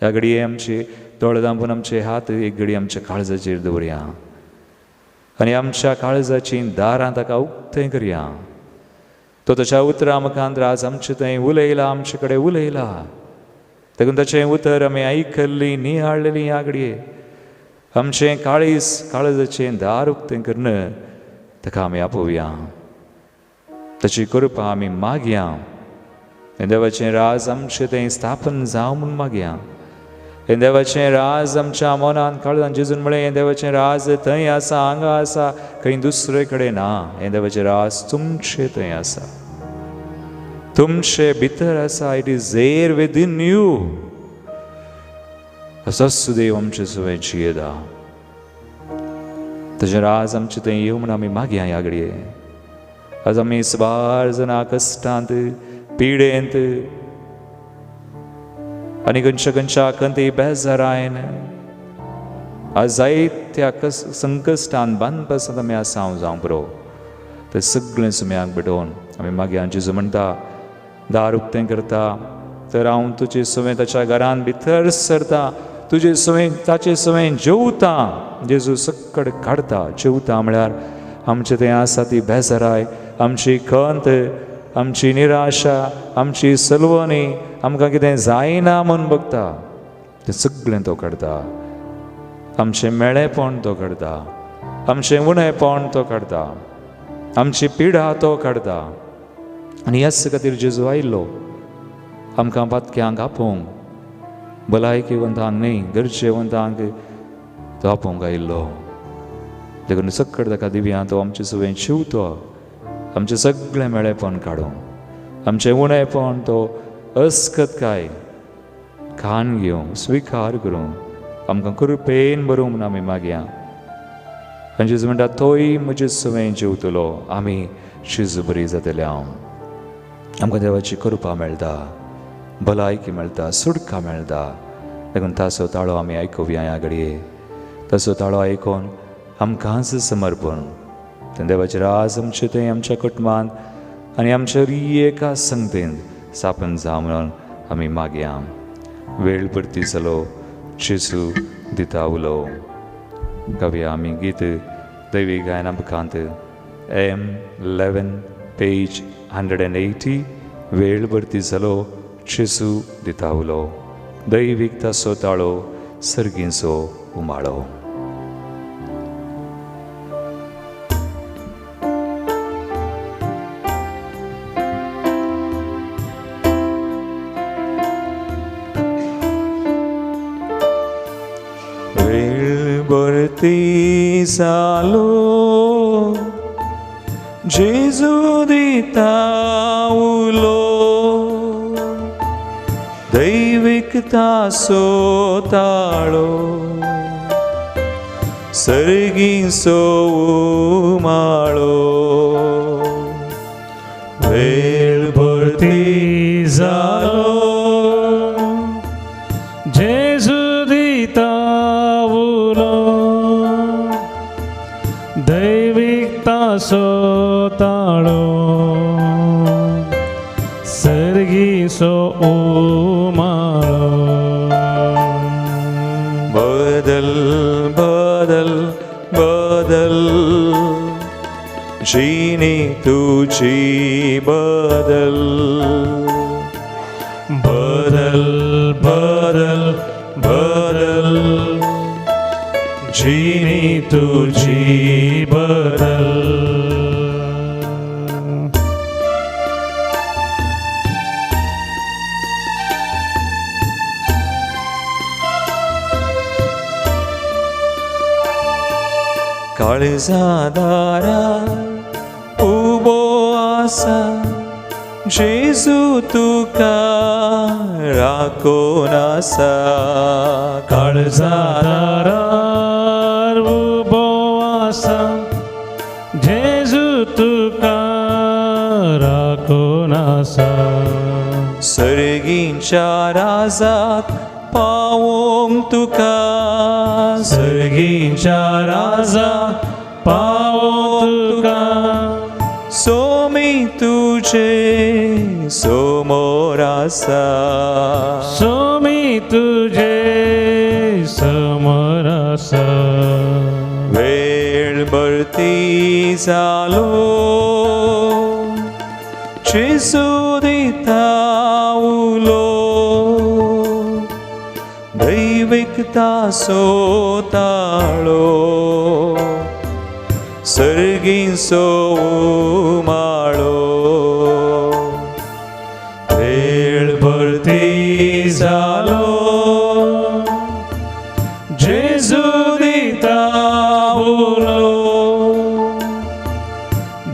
ह्या घडये आमचे दोळे धांपून आमचे हात एक घडी आमच्या काळजाचेर दवरया आनी आमच्या काळजाचीं दारां ताका उक्तें करया. तो ताच्या उतरां मुखांत आज आमचे थंय उलयला, आमचे कडेन उलयला. देखून ताचें उतर आमी आयकल्लीं, निहाळलेलीं. ह्या घडये आमचें काळीज काळजाचें दार उक्तें करून ताका आमी आपोवया. ताची कृपा आमी मागया. देवाचें राज आमचें थंय स्थापन जावं म्हूण मागया. हें देवाचें राज आमच्या मनान काळजान जेजून म्हळें हें देवाचें राज थंय आसा, हांगा आसा, खंय दुसरे कडेन ना. हें देवाचें राज तुमचें थंय आसा, तुमचे भितर आसा. It is there within you. असोच देव आमचे सवें जियेता. ताचें राज आमचें थंय येवं म्हूण आमी मागया. ह्या घडये आज आमी सुमार जाणां कश्टांत, पिडेंत आनी खंयच्या खंयच्या खंती बेजारायन आज जायत्या संकश्टान बांदपासांत आमी आसा. हांव जावं पुरो ते सगळें सुम्याक भेटोवन आमी मागीर जेजू म्हणटा दार उक्तें करता तर हांव तुजे सवें ताच्या घरान भितर सरता, तुजे सवें ताचे सवें जेवता. जेजू सक्कड काडता. जेवता म्हळ्यार आमचे थंय आसा ती बेजाराय, आमची खंत, आमची निराशा, आमची सलवणी, आमकां कितें जायना म्हूण बघता तें सगळें तो काडटा. आमचें मेळेपण तो काडटा, आमचें उणेपण तो काडटा, आमची पिडा तो काडटा. आनी ह्याच खातीर जेजू आयलो आमकां पातक्यांक आपोवंक, भलायकेवंतांक न्हय, गरजेवंतांक तो आपोवंक आयिल्लो. देखून सक्कड ताका दिवया तो आमचें सगळें शिंवतो, आमचें सगळें मेळेपण काडूं, आमचें उणेपण तो अस्कत काय खान घेवं, स्विकार करूं, आमकां कृपेन बरोवं म्हूण आमी मागया. आनी जेजू म्हणटा तोय म्हजे सवें जेवतलो, आमी शिजू बरी जातले. हांव आमकां देवाची कृपा मेळटा, भलायकी मेळटा, सुटका मेळटा. देखून ताचो ताळो आमी आयकुया ह्या घडये. ताचो ताळो आयकून आमकांच समर्पण देवाचे राज आमचे थंय आमच्या कुटुंबांत आनी आमच्या एका संगतेंत स्थापन जावं म्हणून आमी मागया. वेळ परती जालो, जेजू दिता उलो. गावया आमी गीत दैवी गायना बुकांत M 11 page 180. वेळ भरती जालो, जेजू दिता उलो, दैवीक ताचो ताळो, सर्गींचो उमाळो. भरती जालो, जेजू दिता उलो, दैवीक ताचो ताळो, सर्गींचो उमाळो. वेळ भरती जालो, जेजू दिता उलो, दैवीक ताचो ताळो, सर्गीचो उमाळो. बदल बदल बदल जिनी तुझी, बदल बदल बदल बदल जिनी तुझी बदल. काळजा दारार उबो आसा जेजू तुका राखून आसा. काळजा दारार उबो आसा जेजू तुका राखून आसा. सर्गींच्या राजाक पावोवंक तुका, सर्गींच्या राजाक पावोवंक तुका, सोमी तुझे समोर आसा, सोमी तुझे समोर आसा. वेळ भरती जालो, जेजू दिता उलो, दैवीक ताचो ताळो, सर्गींचो उमाळो. वेळ भरती जालो, जेजू दिता उलो,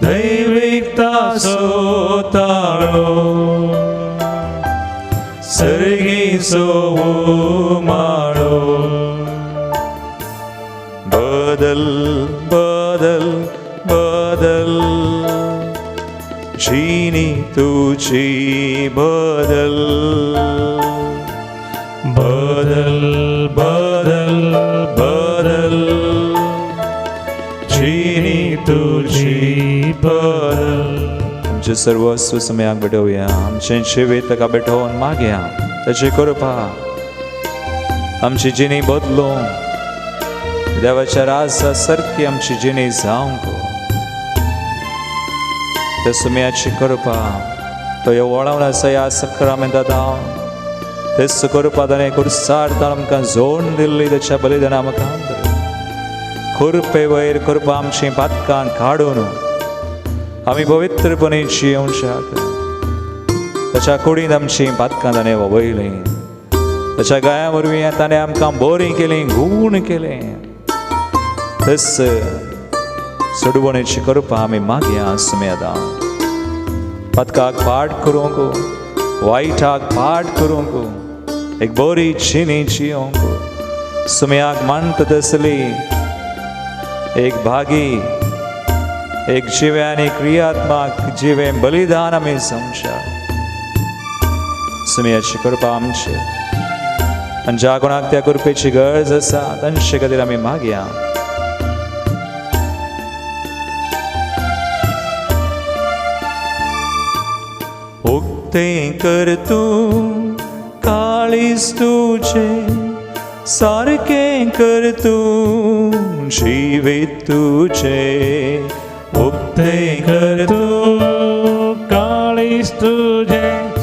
दैवीक ताचो ताळो, सर्गींचो उमाळो. बदल बदल बदल जिनी तुझी, बदल बदल बदल बदल जिनी तुझी बदल. आमचे सर्वस्व समयाक भेटोवया, आमचें जिवीत ताका भेटोवन मागया ताची कृपा, आमची जिणी बदलून देवाच्या राजा सारकी आमची जिणी जावंक. त्या सुम्याची कृपा तो ह्यो वळोवन आसा ह्या सक्रामेंता तेच कृपा ताणें कुर्सार ताणें आमकां जोडून दिल्ली तेच्या बलिदाना मुखार कृपे वयर कृपा आमची पातकां काडून आमी पवित्रपणे जियोवच्याक ताच्या कुडींत आमची पातकां ताणें वळयलीं ताच्या गाया वरवीं ताणें आमकां बरीं केलीं गूण केलें तस सोडवणेची कृपा आमी मागया सुमेदा पातकाक पाठ करूंक वायटाक पाठ करूंक एक बरी चिनी जियोंक सुम्याक मानता तसली एक भागी एक जिवे आनी क्रियात्मक जिवे बलिदान आमी समजा सुम्याची कृपा आमची आनी ज्या कोणाक त्या कृपेची गरज आसा तांचे खातीर आमी मागया. उक्तें कर तूं काळीज तुजें सारकें कर तूं जिवीत तुजें उक्तें कर तूं काळीज तुजें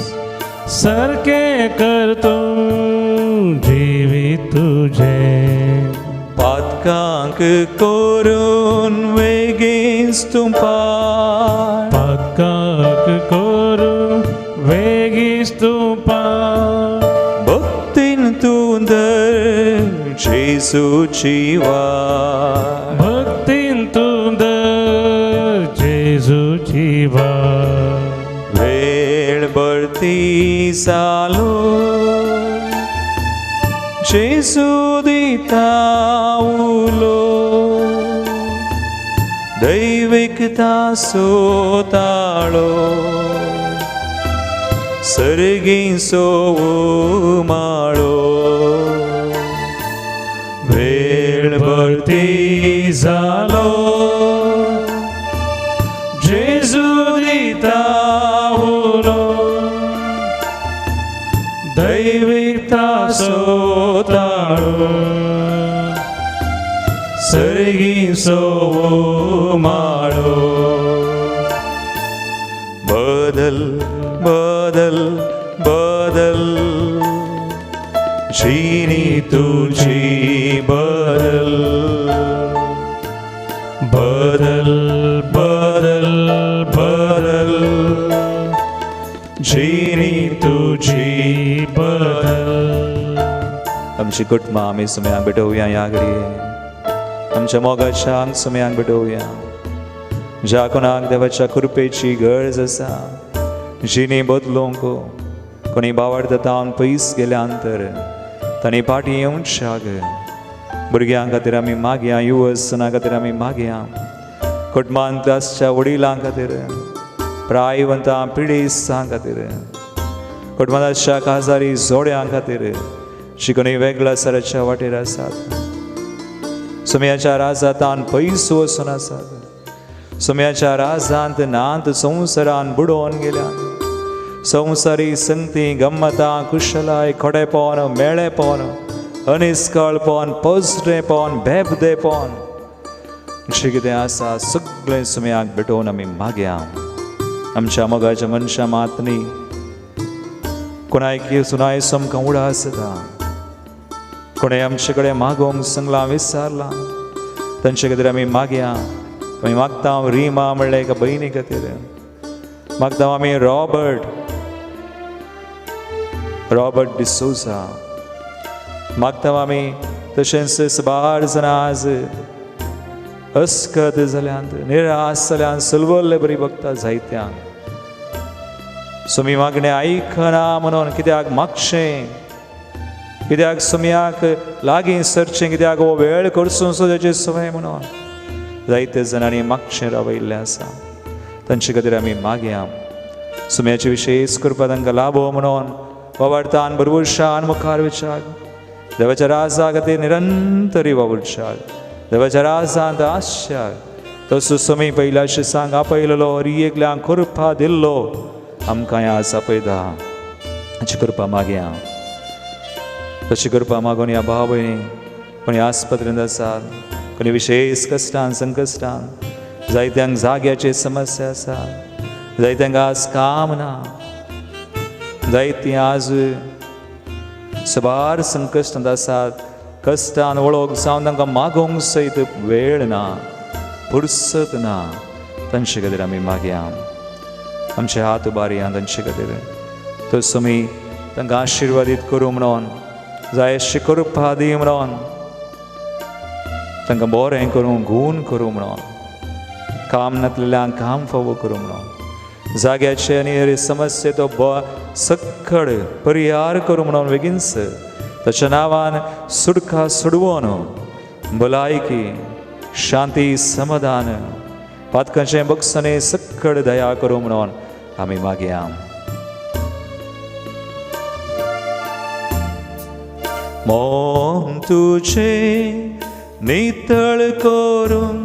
सारकें कर तूं जिवीत तुजें पातकांक करून वेगींच तूं पार पातकाक करून वेगीच तूं पार भक्तीन तूं धर जेजूची वाट भक्तीन तूं धर जेजूची वाट वेळ भरती जालो जेजू दिता उलो दैविकता सोताळो सर्गीं सो माळो वेळ भरती जालो जेजू दिता उलो दैविकता सोताळो सर्गीं सो माळो बदल बदल बदल जिनी तुझी बदल बदल बदल बदल जिनी तुझी बदल. आमची कुटुंबां आमी सुम्यांक भेटोवया ह्या घडये आमच्या मोगाच्या सुम्यांक भेटोवया. ज्या कोणाक देवाच्या कृपेची गरज आसा जिणी बदलूंक कोणी बावडता पयस गेल्या अंतर तांणी फाटीं येवच्याक भुरग्यां खातीर आमी मागया युवसना खातीर आमी मागया कुटुंबांत आसच्या वडिलां खातीर प्रायवंतां पिडेस्तां खातीर कुटुंबांत आसच्या काजारी जोड्यां खातीर शिकोणी वेगळ्या सराच्या वाटेर आसात सुम्याच्या राजांत पयस वचून आसात सुम्याच्या राजांत नांत संवसारान बुडोवन गेल्यात संवसारी संगती गम्मतां कुशलाय खोडेपण मेळेपण अनिस्कळपण पसरेपण बेबदेपण जें कितें आसा सगळें सुम्याक भेटोवन आमी मागया. आमच्या मोगाच्या मनशां मात न्ही कोणाय सुनाय आमकां उडास येता कोणें आमचे कडेन मागोवंक सांगलां विचारलां तांचे खातीर आमी मागया. आमी मागता रिमा म्हणल्यार एका भयणी खातीर मागता आमी रॉबर्ट रॉबर्ट डिसोजा मागता आमी तशेंच साबार जाणां आज अस्कत जाल्यात निराश जाल्यान सलवल्ले बरी बघता जायत्यांक सुमी मागणें आयकना म्हणून कित्याक मागचें कित्याक सुम्याक लागीं सरचें कित्याक हो वेळ करचो सो तेची संवय म्हणून जायते जाणांनी मागचें रावयल्लें आसा तांचे खातीर आमी मागया. सुम्याची विशेश कृपा तांकां लाभो म्हणून वावरतान भरभुशान मुखार विचार देवाच्या राजा खातीर निरंतरी वावुरच्याक देवाच्या राजांत आसच्याक तसो समी पयल्याशे सांग आपयलेलो हरी एकल्यांक कृपा दिल्लो आमकां आज आपयता हाची कृपा मागया. तशी कृपा मागून ह्या भाव भयणी कोणी आस्पत्रेंत आसात कोणी विशेश कश्टान संकश्टान जायत्यांक जाग्याची समस्या आसा जायत्यांक आज काम ना, जायतीं आज सबार संकश्टांत आसात, कश्टान वळख जावन तांकां मागोवंक सयत वेळ ना, फुरसत ना. तांचे खातीर आमी मागया, आमचे हात उबारया तांचे खातीर. तो स्वामी तांकां आशिर्वादीत करूं म्हणून, जाय अशी कृपा दी म्हणून, तांकां बरें करूं, गूण करूं म्हणून, काम नासलेल्यांक काम फावो करूं म्हणून, जाग्याचे आनी समस्ये तो सक्कड परिहार करूं म्हणून बेगीनच ताच्या नांवान सुटका सोडवून भलायकी, शांती, समाधान, पातकांचें बक्षणे सक्कड दया करूं म्हणून आमी मागया. मन तुझें नितळ करून,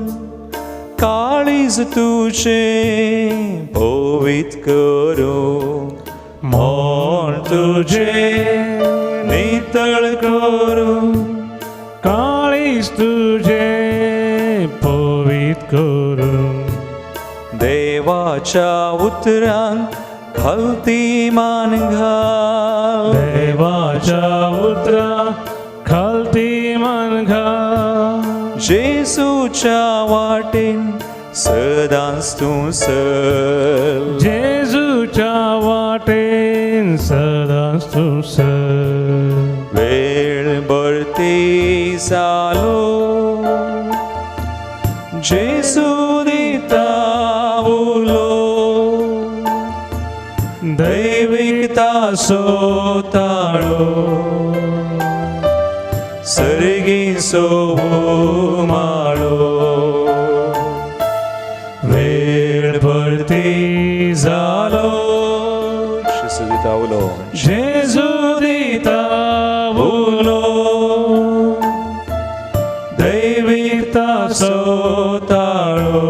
काळीज तुझें पवित्र करूं. मन तुझें नितळ करूं, काळीज तुझें पवित्र करूं. देवाच्या उतरांक खालती मान घाल, देवाच्या उतरांक खालती मान घाल, जेजूच्या वाटेन सदांच तूं चल, जेजूच्या वाटेन सदांच तूं चल. वेळ भरती जालो, जेजू दिता उलो, दैवीक तासो ताळो, सर्गी सोवो माळो. वेळ भरती जालो, जेजू दिता उलो, जेजू दिता उलो, दैवीक तासो ताळो,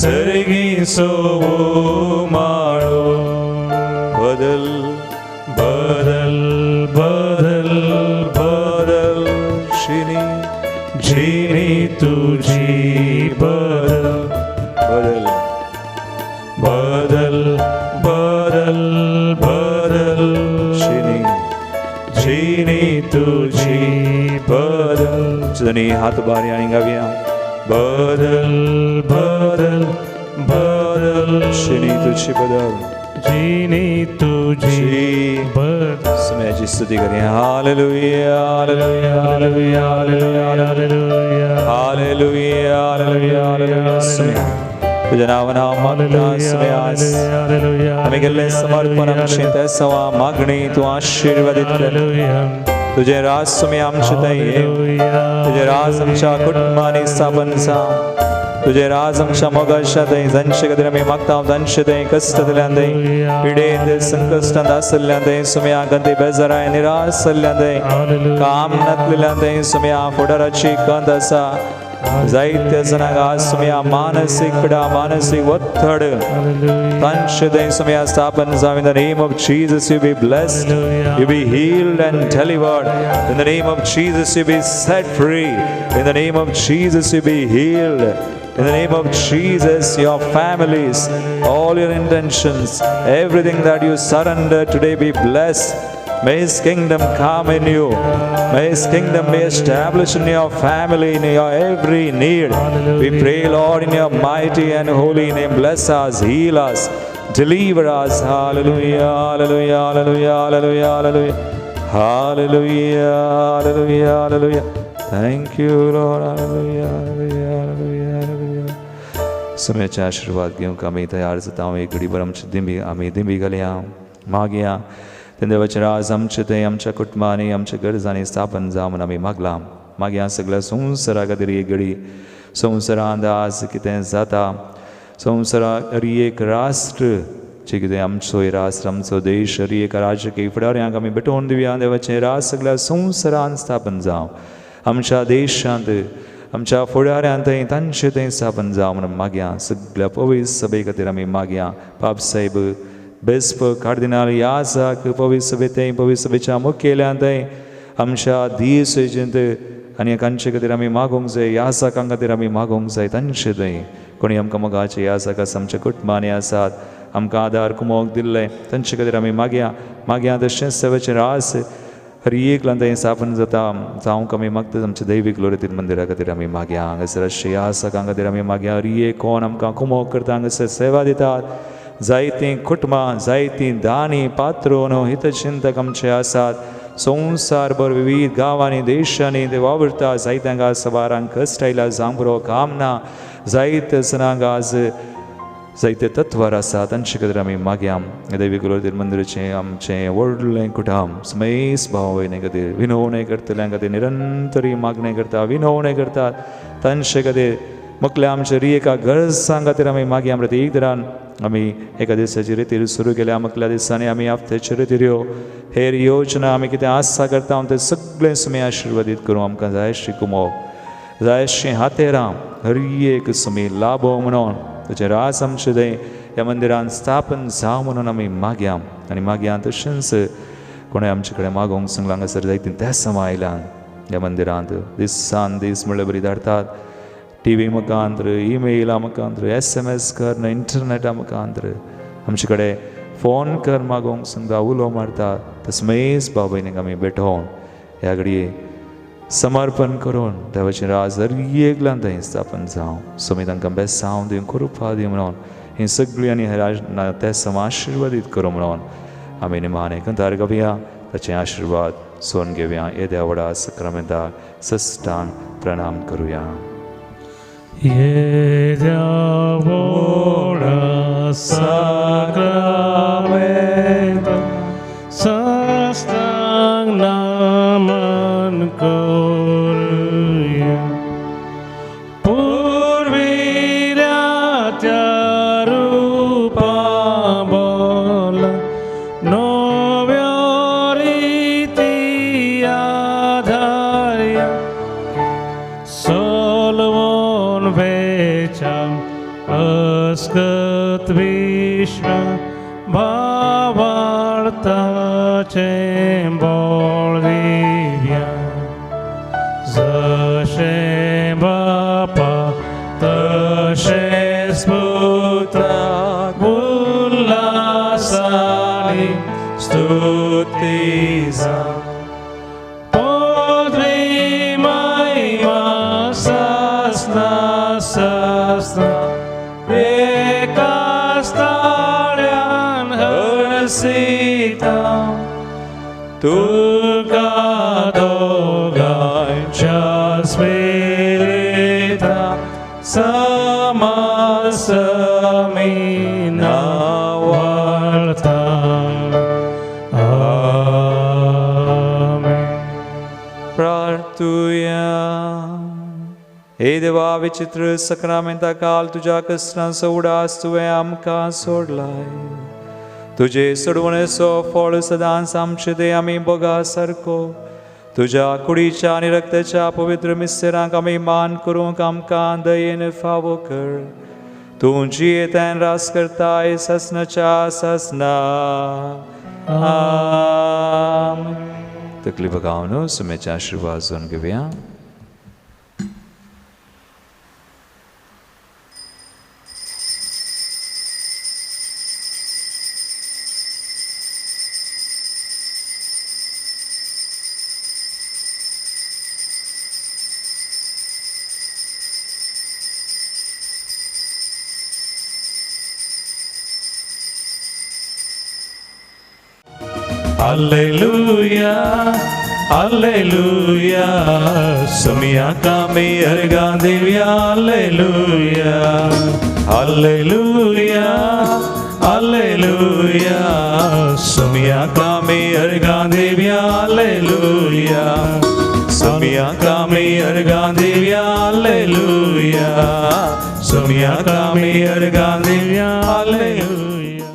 सर्गी सोवो माळो. बदल बदल बदल बदल शिनी जिनी तुझी, बदल बदल बदल बदल बदल शिनी जिनी तुझी बदल. दोन्ही हात उबारी आनी गावया. बदल बदल बदल शिनी तुझी बदल, जिनी तुझी बदल. समयाची स्तुती करूया. Hallelujah, hallelujah, hallelujah, hallelujah, hallelujah, hallelujah, hallelujah. समया तुझ्या नांवान हांव मागता समया, आमी केल्लें समर्पण आमचें त्या सवा मागणी तूं आशिर्वादीत कर. तुजें राज सुमी आमचें थंय ये, तुजें राज आमच्या कुटुंबांनी स्थापन जावं, तुजें राज आमच्या मोगाच्या थंय, जांचे खातीर आमी मागता तांचे थंय कश्टांतल्यान थंय, पिडेंत संकश्टांत आसल्यान थंय सुमया, गंदी बेजाराय निराश जाल्ल्यान थंय, काम नासलेल्यान थंय सुमया, फुडाराची कंद आसा जायत्या जाणांक आज सुमया मानसीक पिडा, मानसीक ಒತ್ತಡ तांचे थंय सुमया स्थापन जावं. In the name of Jesus you be blessed, you be healed and delivered. In the name of Jesus you be set free. In the name of Jesus you be healed. In the name of Jesus, your families, all your intentions, everything that you surrender today be blessed. May His kingdom come in you. May His kingdom be established in your family, in your every need. We pray, Lord, in your mighty and holy name, bless us, heal us, deliver us. Hallelujah, hallelujah, hallelujah, hallelujah, hallelujah. Hallelujah, hallelujah, hallelujah. Thank you, Lord. Hallelujah, hallelujah, hallelujah, hallelujah. समयाचे आशीर्वाद घेवंक आमी तयार जाता. एक घडीभर आमची दिंबी आमी दिंबी घालया, मागया. ते देवाचें राज आमचें थंय आमच्या कुटुंबांनी आमच्या गरजांनी स्थापन जावं म्हूण आमी मागलां. मागया सगळ्या संवसारा खातीर एक घडी. संवसारांत आज कितें जाता, संवसाराक हर एक राष्ट्र जे कितें आमचो राष्ट्र, आमचो देश, हर एक राजकीय फुडाऱ्यांक आमी भेटोवन दिवया. देवाचें राज सगळ्या संवसारांत स्थापन जावं, आमच्या देशांत, आमच्या फुडाऱ्यांत थंय तांचे थंय स्थापन जावं म्हणून मागया. सगळ्या पवित्र सभे खातीर आमी मागया. पाप साहेब बेस्प कार्दिनाल याजाक पवित्र सभे थंय, पवित्र सभेच्या मुखेल्यान थंय, आमच्या दियेसेजींत आनी तांचे खातीर आमी मागोवंक जाय. याजाकां खातीर आमी मागोवंक जाय. तांचे थंय कोणी आमकां मोगाचे आसा आमच्या कुटुंबांनी आसात आमकां आदार कुमोक दिल्ले तांचे खातीर आमी मागया मागया. तशेंच सेवेचें रास हर एक थंय स्थापन जाता जावंक आमी मागता. आमच्या दैवीक लोरेतील मंदिरा खातीर आमी मागया. हांगासर आसा खातीर आमी मागया. हर एक कोण आमकां कुमोक करता हांगासर सेवा दितात जायतीं कुटुंबां जायतीं दानी पात्रोन हितचिंतक आमचे आसात. संवसारभर विविध गांवांनी देशांनी ते वावुरता. जायत्यांक सवारांक कश्ट आयला जावंक बरो काम ना जायते जाणांक आज जायते तत्वार आसा तांचे खातीर आमी मागया. दैवीक लोरेतील मंदिराचें आमचें व्हडलें कुटुंब समेस भाव भयणी खातीर विनवणें करतल्यां खातीर निरंतरी मागणें करता विनवणें करतात तांचे खातीर मुखल्या आमच्या एका गरजां खातीर आमी मागया. प्रत्येक दरान आमी एका दिसाची रितीर सुरू केल्या. मुखल्या दिसांनी आमी हप्त्याच्यो रितिऱ्यो हेर योजना आमी कितें आसा करता तें सगळें सुमी आशिर्वादीत करूं. आमकां जायशी कुमोक जायशी हातेरां हर एक सुमी लाभो म्हणून तुजें रास आमचें थंय ह्या मंदिरान स्थापन जावं म्हणून आमी मागया. आनी मागया तशेंच कोणें आमचे कडेन मागोवंक सांगलां हांगासर जायतीं त्या समा आयल्यान ह्या मंदिरांत दिसान दीस म्हणल्यार बरी धाडटात टी व्ही मुखांत्र ईमेला मुखांत्र SMS करून इंटरनेटा मुखांत्र आमचे कडेन फोन कर मागोवंक सांगता उलो मारता. तसमेच भाव भयणीक आमी भेटोवन ह्या घडये समर्पण करून देवाचें राज हर एकल्यान थंय स्थापन जावं. सोमी तांकां बेसांव दिवं कृपा दिवं म्हणून ही सगळीं आनी हे ते सम आशिर्वादीत करूं म्हणून आमी निमान एकंतार गावया. ताचे आशिर्वाद सोन घेवया. येद्या व्हडा सक्रामेंताक सस्टान प्रणाम करुया. येद्या व्हडा साक्रामेंताक सस्टांग नमन करुया. पुर्विल्या त्या रुपा बोला नव्या रिती आधार्या सोलवून वेच्या अस्कत विश्व भावार्थाचें बोळ दिव्या. जशें बापा तशेंच पुताक उल्हासानी स्तुती जावं. पदवी महिमा सासना सासना एकाच ताळ्यान हर्षिता. तुका दोगांच्या स्पिरिता समासमी नावाळता. आमेन. प्रार्थुया. हे देवा विचित्र सक्रामेंता काल तुज्या कश्टांचो उडास तुवें आमकां सोडलाय. तुजे सोडवणेचो फळ सदांच आमचे ते आमी बोगा सारको तुज्या कुडीच्या आनी रक्ताच्या पवित्र मिस्तेरांक आमी मान करूंक आमकां दयेन फावो कर. तूं जियेतान रास करताय ससनाच्या ससना. आमेन. तकली बगावन सुमेच्या आशिर्वाद जावन घेवया. Alleluia, Alleluia, Somiya kami arga divya. Alleluia, Alleluia, Alleluia, Somiya kami arga divya. Alleluia, Somiya kami arga divya. Alleluia, Somiya kami arga divya. Alleluia.